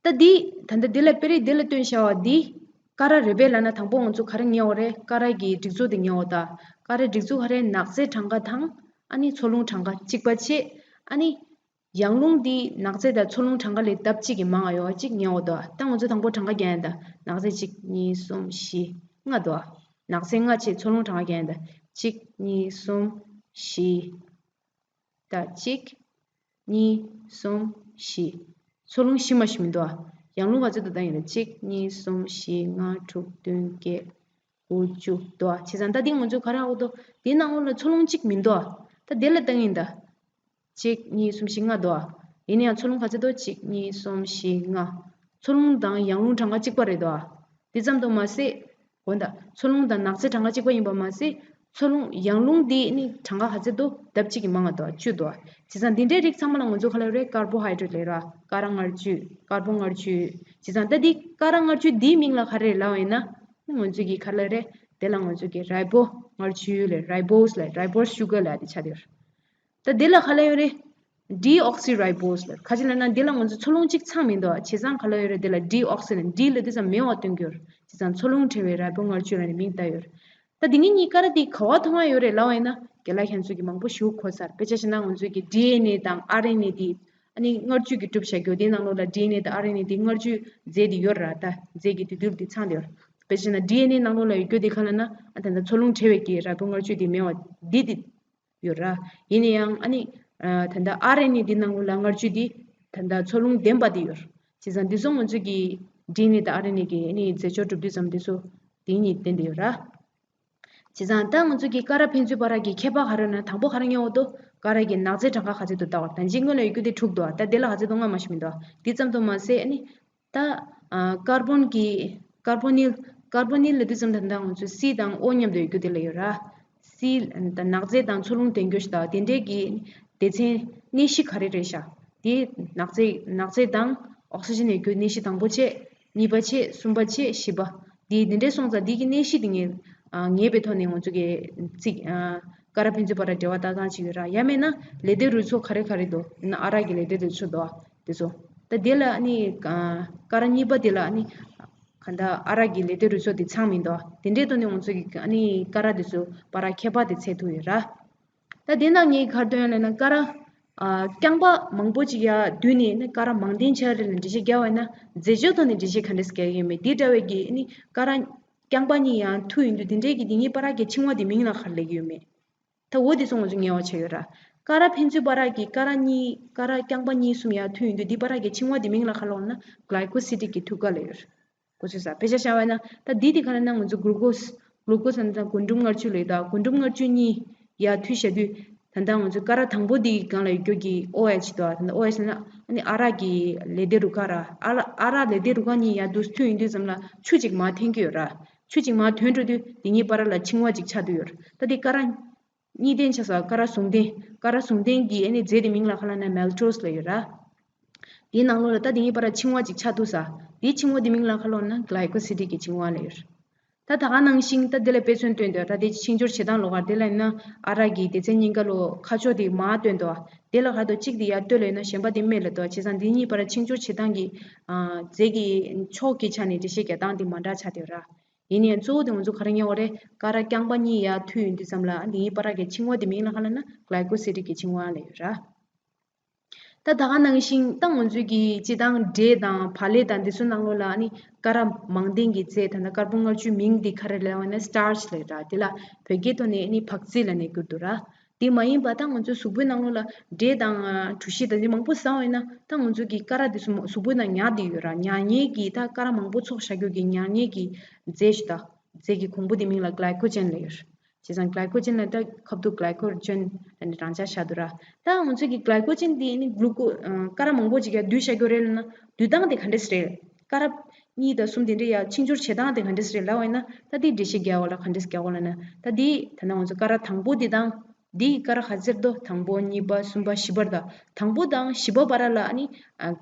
ད་འདི་ད་ལྟ་འདི་ལ་དཔེ་རིས་འདི་ལ་སྟོན་བྱ་བ་འདི་ཀ་ར་རེད་པས་ལབ་ན། དང་པོ་ང་ཚོ་ག་རེ་ངེས་པ་རེད། ཀ་ར་གི་སྒྲིག་འཛུགས་འདི་ངེས་པ་ད། ཀ་རའི་སྒྲིག་འཛུགས་ག་རེ། ནག་རྫས་གྲངས་ཀ་དང་ཨ་ནི་འཚོ་རླུང་གྲངས་ཀ་གཅིག་པ་བྱས། ཨ་ནི་ཡང་རླུང་འདི་ནག་རྫས་དང་འཚོ་རླུང་གྲངས་ཀ་ལས་ལྡབ་གཅིག་གིས་མང་བ་ཡོད་པ་ཅིག་ངེས་པ་འདུག་ད་ང་ཚོ་དང་པོ་གྲངས་ཀ་རྒྱག་ཡ་ཡིན་ད། ནག་རྫས་གཅིག་གཉིས། གསུམ། བཞི། ལྔ་འདུག་ནག་རྫས་ལྔ་བྱས། འཚོ་རླུང་གྲངས་ཀ་རྒྱག་ཡ་ཡིན་ད། གཅིག་གཉིས། གསུམ། བཞི། ད་གཅིག་གཉིས། གསུམ། བཞི། འཚོ་རླུང་བཞི་མ་ཞིག་མི་འདུག་ཨ། ཡང་རླུང་ག་ཚོད་འདུག་ལྟ་ཡིན་ད། གཅིག་གཉིས། གསུམ། བཞི། ལྔ། དྲུག་བདུན། བརྒྱད། དགུ། བཅུ་འདུག་ཨ། བྱས་ཙང་ད་འདི་ང་ཚོ་ག་རེ་ཧ་གོ་འདུག་འདི་ནང་ལོགས་ལ་འཚོ་རླུང་གཅིག་མི་འདུག་ཨ། ད་དེ་ལ་ལྟ་ཡིན་ད། གཅིག་གཉིས། གསུམ། བཞི། ལྔ་འདུག་ཨ། ཡིན་ན་ཡང་འཚོ་རླུང་ག་ཚོད་འདུག་གཅིག་གཉིས། གསུམ། བཞི། ལྔ། འཚོ་རླུང་དང་ཡང་རླུང་གྲངས་ཀ་གཅིག་པ་རེད་འདུག་ཨ། འདི་ཙམ་དུ་མ་ཟད། འོ་ད། འཚོ་རླུང་དང་ནག་རྫས་གྲངས་ཀ་གཅིག་པ་ཡིན་པ་མ་ཟད། འཚོ་རླུང་ཡང་རླུང་འདི་ནི་གྲངས་ཀ་ག་ཚད་འདུག་ལྡབ་གཅིག་གིས་མང་བ་འདུག་བཅུ་འདུག་བྱས་ཙང་འདི་འདྲའི་རིགས་ཚང་མ་ལ་ང་ཚོ་ག་ལབ་རེད། ཀར་བོ་ཧའི་ཌྲེཊ་ལབ་ར། ཀ་ར་མངར་བཅུད། ཀར་བོ་མངར་བཅུད། བྱས་ཙང་ད་འདི་ཀ་ར་མངར་བཅུད་འདིའི་མིང་ལ་ག་རེ་ལབ་ཡིན་ན། ང་ཚོས་ཀྱི་ག་ལབ་རེད། དེ་ལ་ང་ཚོས་ཀྱི་རའི་བོ་མངར་བཅུད་ལབ། རའི་བོ་སི་ལབ། རའི་བོ་སི་ཤུ་གར་ལབ་དེ་ཆགས་བསྡད་ཡོད། ད་དེ་ལ་ག་ལབ་ཡོད་རེད། ཌི་ཨོག་སི་རའི་བོ་སི་ལབ། ག་ཅི་ལབ་ན་དེ་ལ་ང་ཚོ་འཚོ་རླུང་གཅིག་ཚང་མི་འདུག་བྱས་ཙང་ག་ལབ་ཡོད་རེད། དེ་ལ་ཌི་ཨོག་སི་ལབ། ཌི་ལབ་དུས་ཙམ་མེད་པ་སྟོན་གྱི་ཡོད། བྱས་ཙང་འཚོ་རླུང་བྲལ་བའི་རའི་བོ་མངར་བཅུད་ལབ་ནས་མིང་བཏགས་ཡོད། ད་དེ་གཉིས་གཉིས་ཀ་ར་དེ་ག་པར་མཐོང་ཡ་ཡོད་རེད་ལབ་པ་ཡིན་ན། རྒན་ལགས་ཁྱེད་ཚོས་ཀྱི་མང་པོ་ཞིག་གོ་ཚར། དཔེ་ཆ་བཞག་ན་ང་ཚོས་ཀྱི་ཌི་ཨེན་ཨེ་དང་ཨར་ཨེན་ཨེ་དེ་ཨ་ནི་མངར་བཅུད་ཀྱིས་གྲུབ་བཞག་རྒྱུ་དེའི་ནང་ལོགས་ལ་ཌི་ཨེན་ཨེ་དང་ཨར་ཨེན་ཨེ་དེ་མངར་བཅུད་རྫས་དེ་ཡོད་ར། ད་རྫས་ཀྱི་དེ་དུས་དེ་ཚང་དེ་ཡོད། དཔེ་བཞག་ན་ཌི་ཨེན་ཨེ་ནང་ལོགས་ལ་ཡོད་རྒྱུ་དེ་ག་ལབ་ན། ཨ་ད་ད་འཚོ་རླུང་བྲལ་བའི་གི་རའི་བོ་མངར་བཅུད་དེ་མེད་པ་འདི་དེ་ཡོད་ར། ཡིན་ན་ཡང་ཨ་ནི་ཨ་ད་ལྟ་ཨར་ཨེན་ཨེ་འདི་ནང་ལོགས་ལ་མངར་བཅུད་འདི་ད་ལྟ་འཚོ་རླུང་ལྡན་པ་འདི་ཡོད། བྱས་ཙང་འདི་ཚོ་ང་ཚོས་ཀྱི་ཌི་ཨེན་ཨེ་དང་ཨར་ཨེན་ཨེ་གི་ཨ་ནི་རྫས་སྦྱོར་གྲུབ་དུས་ཙམ་འདི་ཚོ་དེ་གཉིས་བསྟན་བསྡད་ཡོད་ར། བྱས་ཙང་ད་ང་ཚོས་ཀྱི་ཀ་ར་ཕན་ཚུན་བར་གྱི་ཁྱད་པར་ག་རེ་ཡོད་ན། དང་པོ་ག་རེ་ཉོ་འོ་དོ། ཀ་ར་གི་ནག་རྫས་གྲངས་ཀ་ག་ཚད་འདུག་ལྟ་བ། ད་ཅི་སྔོན་ལ་ཡོད་རྒྱུ་དེ་དྲུག་འདུག་ད་དེ་ལ་ག་ཚད་འདུག་ལྔ་མ་ཞིག་མི་འདུག་དེ་ཙམ་དུ་མ་ཟད་ཨ་ནི། ད་ཨ་ཀར་བོན་གྱི་ཀར་བོ་ནིལ། ཀར་བོ་ནིལ་ལབ་དུས་ཙམ་ད་ལྟ་ང་ཚོས་སི་དང་ཨོ་མཉམ་དུ་ཡོད་རྒྱུ་དེ་ལ་ཡོད་ར། སི་ད་ནག་རྫས་དང་འཚོ་རླུང་ལྡན་རྒྱུ་ཞིག་དང་དེ་འདྲའི་གི་སྡེ་ཚན་གནས་གཞི་ག་རེ་རེད་ཤག་དེ་ནག་རྫས་ནག་རྫས་དང་ཨོག་སི་ཇན་ཡོད་རྒྱུ་གནས་གཞི་དང་པོ་བྱས། གཉིས་པ་བྱས། གསུམ་པ་བྱས། བཞི་པ། དེ་དེ་འདྲའི་སོང་ཙང་དེ་གི་གནས་གཞི་དེ་ངས་ཨ་ངེས་པའི་ཐོག་ནས་ང་ཚོ་གི་ཚིག་ཨ་ཀ་ར་ཕན་ཚུན་བར་འབྲེལ་བ་བཏགས་སྟངས་ཅིག་ཡོད་ར། ཡང་མེད་ན་ལེ་ཏའི་རུས་ཚོགས་ག་རེ་ག་རེ་འདུག་ཡིན་ན་ཨ་རག་གི་ལེ་ཏའི་རུས་ཚོགས་འདུག་དེ་ཚོ། ད་དེ་ལ་ཨ་ནི་ཨ་ཀ་ར་གཉིས་པ་དེ་ལ་ཨ་ནི་ག་འདྲ་ཨ་རག་གི་ལེ་ཏའི་རུས་ཚོགས་དེ་ཚང་མི་འདུག་དེ་འདྲའི་ཐོག་ནས་ང་ཚོ་གི་ཨ་ནི་ཀ་ར་དེ་ཚོ་བར་ཁྱད་པར་དེ་འཚོལ་ཐུབ་ཡོད་ར། ད་དེ་ནང་ངས་ག་རེ་འདོན་ཡོད་ལབ་ན། ཀ་ར་ཨ་རྐྱང་པ་མང་པོ་ཅིག་ཡར་བསྡུས་ནས་ནི་ཀ་ར་མང་ལྡན་ཆགས་རེད་ལབ་འགྲེལ་བཤད་རྒྱག་པ་ཡིན་ན། རྫས་སྦྱོར་ཐོག་ནས་འགྲེལ་བཤད་ག་འདྲས་རྒྱག་གི་ཡོད་མེད། དེ་འདྲ་བའི་གི་ནི་ཀ་ར་རྐྱང་པ་གཉིས་ཡར་མཐུད་ཡོང་དུས་དེ་འདྲའི་གི་དེ་གཉིས་བར་གྱི་འཆིང་བ་དེ་མིང་ལ་ག་རེ་ལབ་ཀྱི་ཡོད་མེད། ད་འོ་དེ་ཚོ་ང་ཚོ་ཉེ་བ་ཆགས་ཡོད་ར། ཀ་ར་ཕན་ཚུན་བར་གྱི་ཀ་ར་གཉིས་ཀ་ར་རྐྱང་པ་གཉིས་གསུམ་ཡར་མཐུད་ཡོང་དུས་དེ་བར་གྱི་འཆིང་བ་དེ་མིང་ལ་ག་རེ་ལབ་ན། གླའི་ཀོ་སི་ཊིག་གི་ཐུག་ཀ་ལབ་ཡོད། གོ་ཚོད་ས། དཔེ་ཆ་བཞག་པ་ཡིན་ན་ད་འདི་དེ་ག་རེ་ན། ང་ཚོ་གླུ་ཀོ་སི། གླུ་ཀོ་སི་ཟེར་ན་ད་རྒུན་འབྲུམ་མངར་ཆུ་ལབ་ཡོད། ད་རྒུན་འབྲུམ་མངར་ཆུ་གཉིས་ཡར་མཐུད་བཞག་དུས་ད་ལྟ་ང་ཚོ་ཀ་ར་དང་པོ་དེའི་སྒང་ལ་ཡོད་རྒྱུ་གི་ཨོ་ཨེཆ་དོ། ད་ལྟ་ཨོ་ཨེཆ་ཟེར་ན་ཨ་ནི་ཨ་རག་གི་ལེ་ཏའི་རུས་ཀ་ར། ཨ་རག་ཨ་རག་ལེ་ཏའི་རུས་ཀ་གཉིས་ཡར་འདུག་མཐུད་ཡོང་དུས་ཙམ་ལ་ཆུ་གཅིག་མར་ཐོན་གྱི་ཡོད་ར། ཆུ་གཅིག་མར་ཐོན་འགྲོ་དུས་དེ་གཉིས་བར་ལ་འཆིང་བ་གཅིག་ཆགས་བསྡད་ཡོད་ར། ད་དེ་ཀ་ར་གཉིས་ལྡན་ཆགས་ས། ཀ་ར་ཟུང་ལྡན། ཀ་ར་ཟུང་ལྡན་གྱི་ཨ་ནི་རྫས་དེ་མིང་ལ་ག་རེ་ལབ་ན། མལ་ཊོ་སི་ལབ་ཡོད་ར། དེའི་ནང་ལོགས་ལ་ད་དེ་གཉིས་བར་འཆིང་བ་ཅིག་ཆགས་འདུག་ས། དེའི་འཆིང་བ་དེ་མིང་ལ་ག་རེ་ལབ་ན། གླའི་ཀོ་སི་ཊིག་གི་འཆིང་བ་ལབ་ཡོད་ར། ད་ད་ག་ནང་བཞིན་ད་དེ་ལ་དཔེ་མཚོན་བཏོན་འདུག་ད་དེ་འཆིང་སྦྱོར་བྱེད་སྟངས་ལོགས་ཀ་དེ་ལ་ཡིན་ན། ཨ་རག་གི་སྡེ་ཚན་གཉིས་ཀ་ལོགས་ཁ་ཕྱོགས་དེ་མར་བཏོན་འདུག་དེ་ལ་ག་རེ་འདུག་གཅིག་དེ་ཡར་བཏོན་ལ་ཡིན་ན་གཞན་པ་དེ་མེད་ལ་འདུག་བྱས་ཙང་དེ་གཉིས་བར་འཆིང་སྦྱོར་བྱེད་སྟངས་ཀྱི་ཨ་རྫས་ཀྱི་ཕྱོགས་ཀྱི་ཆ་ནས་འགྲེལ་བཤད་རྒྱག་སྟངས་དེ་མ་འདྲ་ཆགས་བསྡད་ཡོད་ར། ཡིན་ནའི་གཙོ་བོ་དེ་ང་ཚོ་ག་རེ་ཉོ་བ་རེད། ཀ་ར་རྐྱང་པ་གཉིས་ཡར་མཐུད་ཡོང་དུས་ཙམ་ལ་འདི་གཉིས་བར་གྱི་འཆིང་བ་དེ་མིང་ལ་ག་རེ་ལབ་ན། གླའི་ཀོ་སི་ཊིག་གི་འཆིང་བ་ལབ་ཡོད་ར། ད་ད་ག་ནང་བཞིན་ད་ང་ཚོའི་གི་སྤྱིར་བཏང་འབྲས་དང་བག་ལེབ་དང་འདི་ཚོའི་ནང་ལོགས་ལ་ནི་ཀ་ར་མང་ལྡན་གྱི་རྫས་ད་ལྟ་ཀར་བོ་མངར་ཆུའི་མིང་འདི་ག་རེ་ལབ་ན། སི་ཊར་ཆི་ལབ་ར། དེ་ལ་བོད་སྐད་ཐོག་ནས་ནི་བག་རྫི་ལབ་ནས་བསྒྱུར་འདུག་ར། དེ་མ་ཡིན་པ་ད་ང་ཚོའི་གཟུགས་པོའི་ནང་ལོགས་ལ་འབྲས་དང་གྲོ་ཞིབ་དང་འདི་མང་པོ་ཟ་བ་ཡིན་ན། ད་ང་ཚོའི་གི་ཀ་ར་འདི་ཚོ་གཟུགས་པོའི་ནང་ཉར་བསྡད་ཡོད་ར། ཉར་མཁན་གྱི་ད་ཀ་ར་མང་པོ་ཚོགས་བཞག་རྒྱུ་གི་ཉར་མཁན་གྱི་རྫས་ཤིག་ད་རྫས་ཀྱི་གོང་བུ་འདི་མིང་ལ་གླའི་ཀོ་ཇེན་ལབ་ཡོད་ར། བྱས་ཙང་གླའི་ཀོ་ཇེན་ལ་ད་ཁ་བསྡུ་གླའི་ཀོ་ཇེན་ལབ་ནས་རང་འཇགས་བཞག་འདུག་ར། ད་ང་ཚོའི་གི་གླའི་ཀོ་ཇེན་འདི་ནི་གླུ་ཀོ་ཀ་ར་མང་པོ་ཅིག་ཡར་བསྡུས་བཞག་རྒྱུ་རེད་ལབ་ན། བསྡུ་སྟངས་དེ་ག་འདྲས་རེད། ཀ་ར་གཉིས་དང་གསུམ་དེ་འདྲས་ཡར་འཆིང་སྦྱོར་བྱེད་སྟངས་དེ་ག་འདྲས་རེད་ལབ་པ་ཡིན་ན། ད་དེ་འགྲེལ་བཤད་རྒྱག་པ་ལ་ག་འདྲས་རྒྱག་དགོས་ལབ་ན། ད་དེ་ད་ནང་ང་ཚོ་ཀ་ར་དང་པོ་དེ་དང་། འདི་ཀ་ར་ག་ཚོད་འདུག་དང་པོ། གཉིས་པ། གསུམ་པ། བཞི་པ་རེད། ད་དང་པོ་དང་བཞི་པ་བར་ལ་ཨ་ནི་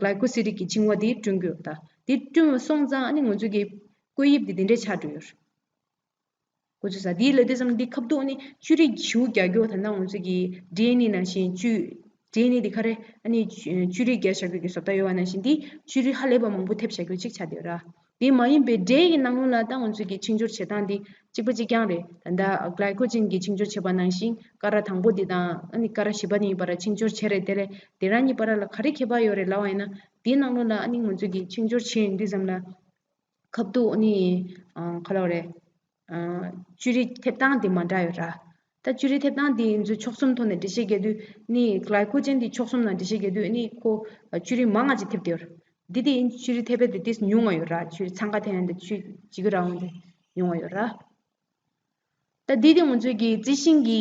གླའི་ཀོ་སི་ཊིག་གི་འཆིང་བ་དེ་བསྐྲུན་གྱི་ཡོད། ད་དེ་བསྐྲུན་པ་སོང་ཙང་ཨ་ནི་ང་ཚོ་གི་བཀོད་དབྱིབས་དེ་དེ་འདྲས་ཆགས་འགྲོ་ཡོད། གོ་ཚོད་ས། དེ་ལབ་དུས་ཙམ་འདི་ཁ་བསྡུ་ཨ་ནི་བཅོས་རིག་ཞིབ་རྒྱག་རྒྱུ་ད་ནང་ང་ཚོ་གི་ཌི་ཨེན་ཨེ་ནང་བཞིན་བཅོས། ཌི་ཨེན་ཨེ་འདི་ག་རེ་ཨ་ནི་བཅོས་རིག་རྒྱག་བཞག་རྒྱུ་གི་བཟོ་ལྟ་ཡོད་པ་ནང་བཞིན་འདི་བཅོས་རིག་ཧ་ལས་པ་མང་པོ་ཐེབས་བཞག་རྒྱུ་ཅིག་ཆགས་བསྡད་ཡོད་ར། དེ་མ་ཡིན་པའི་འབྲས་ཀྱི་ནང་ལོགས་ལ་ད་ང་ཚོ་གི་འཆིང་སྦྱོར་བྱེད་སྟངས་འདི་གཅིག་པ་གཅིག་རྐྱང་རེད། ད་ལྟ་གླའི་ཀོ་ཇེན་གྱི་འཆིང་སྦྱོར་བྱེད་པ་ནང་བཞིན་ཀ་ར་དང་པོ་འདི་དང་ཨ་ནི་ཀ་ར་བཞི་པ་འདིའི་བར་འཆིང་སྦྱོར་བྱེད་རེད། དེ་ལས་དེ་རང་གཉིས་བར་ལ་ག་རེ་ཁྱད་པར་ཡོད་རེད་ལབ་པ་ཡིན་ན། དེའི་ནང་ལོགས་ལ་ཨ་ནི་ང་ཚོ་གི་འཆིང་སྦྱོར་བྱེད་ཡོང་དུས་ཙམ་ལ་ཁ་བསྡུ་ཨ་ནི་ཨ་ག་ལབ་རེད། ཨ་བཅོས་རིག་ཐེབས་སྟངས་དེ་མ་འདྲ་ཡོད་ར། ད་བཅོས་རིག་ཐེབས་སྟངས་དེ་ང་ཚོས་མཆོག་གསུམ་ཐོག་ནས་འགྲེལ་བཤད་རྒྱག་དུས་ནི་གླའི་ཀོ་ཇེན་དེ་མཆོག་གསུམ་ནང་འགྲེལ་བཤད་རྒྱག་དུས་ནི་ཁོ་བཅོས་རིག་མང་ང་ཅིག་ཐེབས་བསྡད་ཡོད་ར། འདི་དེ་ཡིན་བཅོས་རིག་ཐེབས་པ་དེ་ཏོག་ཙམ་ཉུང་ང་ཡོད་ར། བཅོས་རིག་འཚང་ཁ་ཐེབས་ཡ་འདི་བཅོས་བྱེད་ཀྱི་རང་དབང་དེ་ཉུང་ང་ཡོད་ར། ད་འདི་དེ་ང་ཚོས་ཀྱི་རྩི་ཤིང་གི་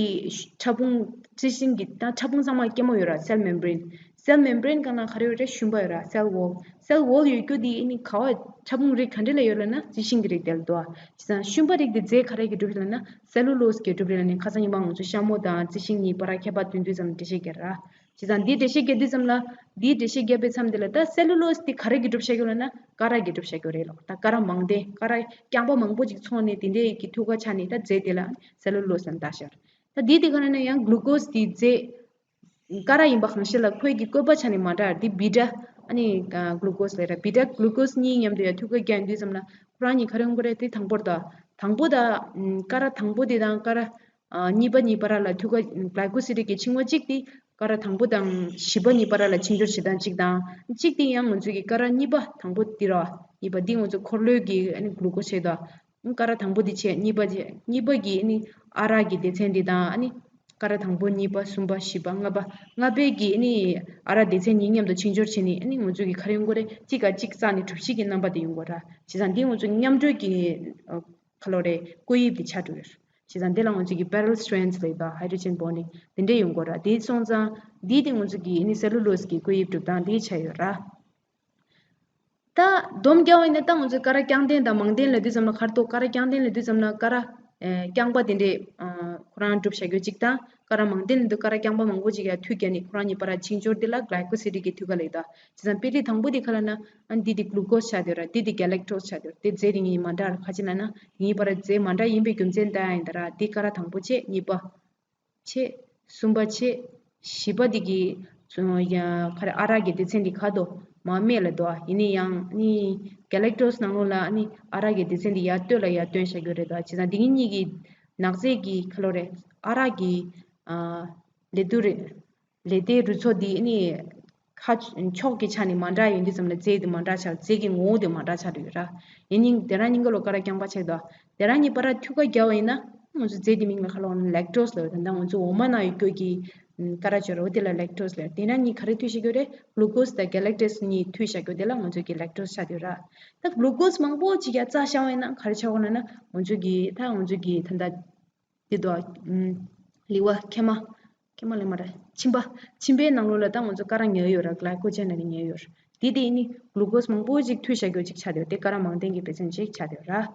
ཕྲ་ཕུང་། རྩི་ཤིང་གི་ད་ཕྲ་ཕུང་ཚང་མ་སྐྱེ་མོ་ཡོད་ར། སེལ་མེམ་བྷི་རེན། cell membrane གང་ལ་ག་རེ་ཡོད་རེད། ཤུན་པ་ཡོད་ར། cell wall cell wall ཡོད་རྒྱུ་དེ་ཨ་ནི་ག་བ་ཕྲ་ཕུང་རིགས་ག་འདྲ་ལ་ཡོད་ལབ་ན་རྩི་ཤིང་གི་རིགས་དེ་ལ་འདུག་ཨ། བྱས་ཙང་ཤུན་པ་རིགས་དེ་རྫས་ག་རེ་གིས་གྲུབ་ཡོད་ལབ་ན་སེ་ལུ་ལོ་སི་གིས་གྲུབ་རེད་ལབ་ནས། ཁ་སང་ཉི་མ་ང་ཚོ་ཤ་མོ་དང་རྩི་ཤིང་གཉིས་བར་ཁྱད་པར་སྟོན་དུས་ཙམ་འགྲེལ་བཤད་རྒྱག་ར། བྱས་ཙང་འདི་འགྲེལ་བཤད་རྒྱག་དུས་ཙམ་ལ། འདིའི་འགྲེལ་བཤད་རྒྱག་པའི་མཚམས་དེ་ལ་ད་སེ་ལུ་ལོ་སི་དེ་ག་རེ་གིས་གྲུབ་བཞག་ཡོད་ལབ་ན་ཀ་ར་གིས་གྲུབ་བཞག་ཡོད་རེད་ལོ། ད་ཀ་ར་མང་ལྡན་ཀ་ར་རྐྱང་པ་མང་པོ་ཅིག་འཚོགས་ནས་དེ་འདྲའི་གི་ཐུག་ཀ་ཆགས་ནས་ད་རྫས་དེ་ལ་སེ་ལུ་ལོ་སི་ལབ་བཏགས་ཤག་ད་འདི་དེ་ག་ལབ་ན་ཡང་གླུ་ཀོ་སི་དེ་རྫས་ཀ་ར་ཡིན་པ་གང་ཤེས་ལ་ཁོའི་གི་བཀོད་པ་ཆ་ནས་མ་འདྲ། འདི་བི་ཊ་ཨ་ནི་གླུ་ཀོ་སི་ལབ་ར། བི་ཊ་གླུ་ཀོ་སི་གཉིས་མཉམ་དུ་ཡང་ཐུག་ཀ་རྒྱག་དུས་ཙམ་ལ་ཁོ་རང་གཉིས་ག་རེ་ཡོང་གི་རེད། དེ་དང་པོར་ད་དང་པོ་ད་ཀ་ར་དང་པོ་དེ་དང་ཀ་ར་ཨ། གཉིས་པ་གཉིས་བར་ལ་ཐུག་ཀ་གླའི་ཀོ་སི་ཌི་གི་འཆིང་བ་གཅིག་དེ་ཀ་ར་དང་པོ་དང་བཞི་པ་གཉིས་བར་ལ་འཆིང་སྦྱོར་བྱེད་སྟངས་གཅིག་དང་། གཅིག་དེ་ཡང་ང་ཚོའི་གི་ཀ་ར་གཉིས་པ་དང་པོ་དེ་ར། གཉིས་པ་འདི་ང་ཚོ་འཁོར་ལོའི་གི་ཨ་ནི་གླུ་ཀོ་སི་བྱས་ད། ཀ་ར་དང་པོ་དེ་བྱས། གཉིས་པ་བྱས། གཉིས་པ་གི་ཨ་ནི་ཨ་རག་གི་སྡེ་ཚན་དེ་དང་། ཨ་ནི་ཀ་ར་དང་པོ་གཉིས་པ་གསུམ་པ་བཞི་པ་ལྔ་པ་ལྔ་པའི་གི་ཨ་ནི་ཨ་རག་སྡེ་ཚན་གཉིས་མཉམ་དུ་འཆིང་སྦྱོར་བྱས་ནས། ཨ་ནི་ང་ཚོའི་གི་ག་རེ་ཡོང་གི་རེད། གཅིག་ག་གཅིག་བཙགས་ནས་གྲུ་བཞི་གི་རྣམ་པ་དེ་ཡོང་གི་ར། བྱས་ཙང་འདི་ང་ཚོ་མཉམ་དཀྲོལ་གི་ཨ། ག་ལབ་རེད། བཀོད་དབྱིབས་དེ་ཆགས་འགྲོ་ཡོད། བྱས་ཙང་འདི་ལ་ང་ཚོས་ཀྱི་parallel strands ལབ་པ། hydrogen bonding དེ་འདྲས་ཡོང་གི་ར། དེ་སོང་ཙང་འདི་དེ་ང་ཚོས་ཀྱི་ཨ་ནི་སེ་ལུ་ལོ་སི་གི་བཀོད་དབྱིབས་གྲུབ་སྟངས་དེ་ཆགས་ཡོད་ར། ད་སྡོམ་རྒྱག་པ་ཡིན་ན་ད་ང་ཚོས་ཀ་ར་རྐྱང་ལྡན་དང་མང་ལྡན་ལབ་དུས་ཙམ་ལ་ག་རེ་འདུག་ཀ་ར་རྐྱང་ལྡན་ལབ་དུས་ཙམ་ལ་ཀ་ར་ཨེ་རྐྱང་པ་དེ་འདྲས་ཨ་ཁོ་རང་གྲུབ་བཞག་རྒྱུ་གཅིག་དང་། ཀ་ར་མང་ལྡན་ལབ་དུས་ཀ་ར་རྐྱང་པ་མང་པོ་ཅིག་ཡར་མཐུད་བརྒྱབ་ནས་ཁོ་རང་གཉིས་བར་འཆིང་སྦྱོར་འདི་ལ་གླའི་ཀོ་སི་ཌི་གི་ཐུག་ཀ་ལབ་ཡོད་ད། བྱས་ཙང་དཔེ་རིས་དང་པོ་འདི་ག་ལབ་ན། ཨ་འདི་འདི་གླུ་ཀོ་སི་ཆགས་བསྡད་ཡོད་ར། འདི་འདི་གེ་ལེག་ཀྲོ་སི་ཆགས་བསྡད་ཡོད་ར། དེ་རྫས་དེ་གཉིས་མ་འདྲ་ར། ག་ཅི་ལབ་ན་དེ་གཉིས་བར་རྫས་མ་འདྲ་ཡིན་པའི་རྒྱུ་མཚན་ལྟ་ཡ་ཡིན་ད་ར། འདི་ཀ་ར་དང་པོ་བྱས། གཉིས་པ་བྱས། གསུམ་པ་བྱས། བཞི་པ་འདི་གི་ཚུ་ཡ་ག་རེ་ཨ་རག་གི་སྡེ་ཚན་འདི་ག་དོ་མ་སྨད་ལ་འདུག་ཨ། ཡིན་ན་ཡང་ནི་གེ་ལེག་ཀྲོ་སི་ནང་ལོགས་ལ་ནི་ཨ་རག་གི་སྡེ་ཚན་འདི་ཡར་སྟོད་ལ་ཡར་བཏོན་བཞག་རྒྱུ་རེད་ད། བྱས་ཙང་འདི་གཉིས་གཉིས་ཀྱི་ནག་རྫས་ཀྱི་ག་ལབ་རེད། ཨ་རག་གི་ཨ་ལེ་ཏུ་རེད། ལེ་ཏའི་རུ་ཚོགས་འདི་ནི་ཁ་ཕྱོགས་ཀྱི་ཆ་ནས་མ་འདྲ་ཡོང་དུས་ཙམ་ལ་རྫས་དེ་མ་འདྲ་ཆགས། རྫས་ཀྱི་ངོ་བོ་དེ་མ་འདྲ་ཆགས་འགྲོ་ཡོད་ར། ཡིན་ནའི་དེ་རང་གཉིས་ཀ་ལོ་ཀ་ར་རྐྱང་པ་ཆགས་འདུག་དེ་རང་གཉིས་བར་ཐུག་ཀ་བརྒྱབ་པ་ཡིན་ན་ང་ཚོ་རྫས་དེ་མིང་ལ་ག་ལབ་ན་ལེག་ཀྲོ་སི་ལབ་ཡོད། ད་ལྟ་ང་ཚོ་འོ་མ་ནང་ཡོད་རྒྱུ་གི་ཀ་ར་ཅོ་ར་འོ་དེ་ལ་ལེག་ཀྲོ་སི་ལབ་ཡོད། དེ་རང་གཉིས་ག་རེ་མཐུད་བཞག་རྒྱུ་རེད། གླུ་ཀོ་སི་དང་གེ་ལེག་ཀྲོ་སི་གཉིས་མཐུད་བཞག་རྒྱུ་དེ་ལ་ང་ཚོ་གི་ལེག་ཀྲོ་སི་ཆགས་འདུག་ར། ད་གླུ་ཀོ་སི་མང་པོ་ཅིག་ཡར་བཙགས་བཞག་པ་ཡིན་ན་ག་རེ་ཆགས་ཀྱི་ཡོད་ལབ་ན་ང་ཚོ་གི་ད་ང་ཚོ་གི་ད་ལྟ་འདི་དོ། ལི་ཝར་མཁལ་མ། མཁལ་མ་ལབ་མ་རེད། མཆིན་པ། མཆིན་པའི་ནང་ལོགས་ལ་ད་ང་ཚོ་ཀ་ར་ཉལ་ཡོད་ར། གླའི་ཀོ་ཇེན་ལབ་ནས་ཉལ་ཡོད་ར། དེ་དེ་ནི་གླུ་ཀོ་སི་མང་པོ་ཅིག་མཐུད་བཞག་རྒྱུ་ཅིག་ཆགས་བསྡད་ཡོད། དེ་ཀ་ར་མང་ལྡན་གྱི་སྡེ་ཚན་ཅིག་ཆགས་བསྡད་ཡོད་ར།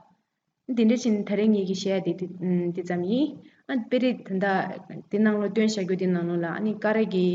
འདི་འདྲ་བྱས་ནས་ད་རེས་ངེད་ཀྱིས་བཤད་ཡ་དེ་དེ་དེ་ཙམ་ཡིན། ཨ་དཔེ་རིས་ད་ལྟ་དེ་ནང་ལོགས་སྟོན་བཞག་རྒྱུ་དེ་ནང་ལོགས་ལ་ཨ་ནི་ཀ་ར་གི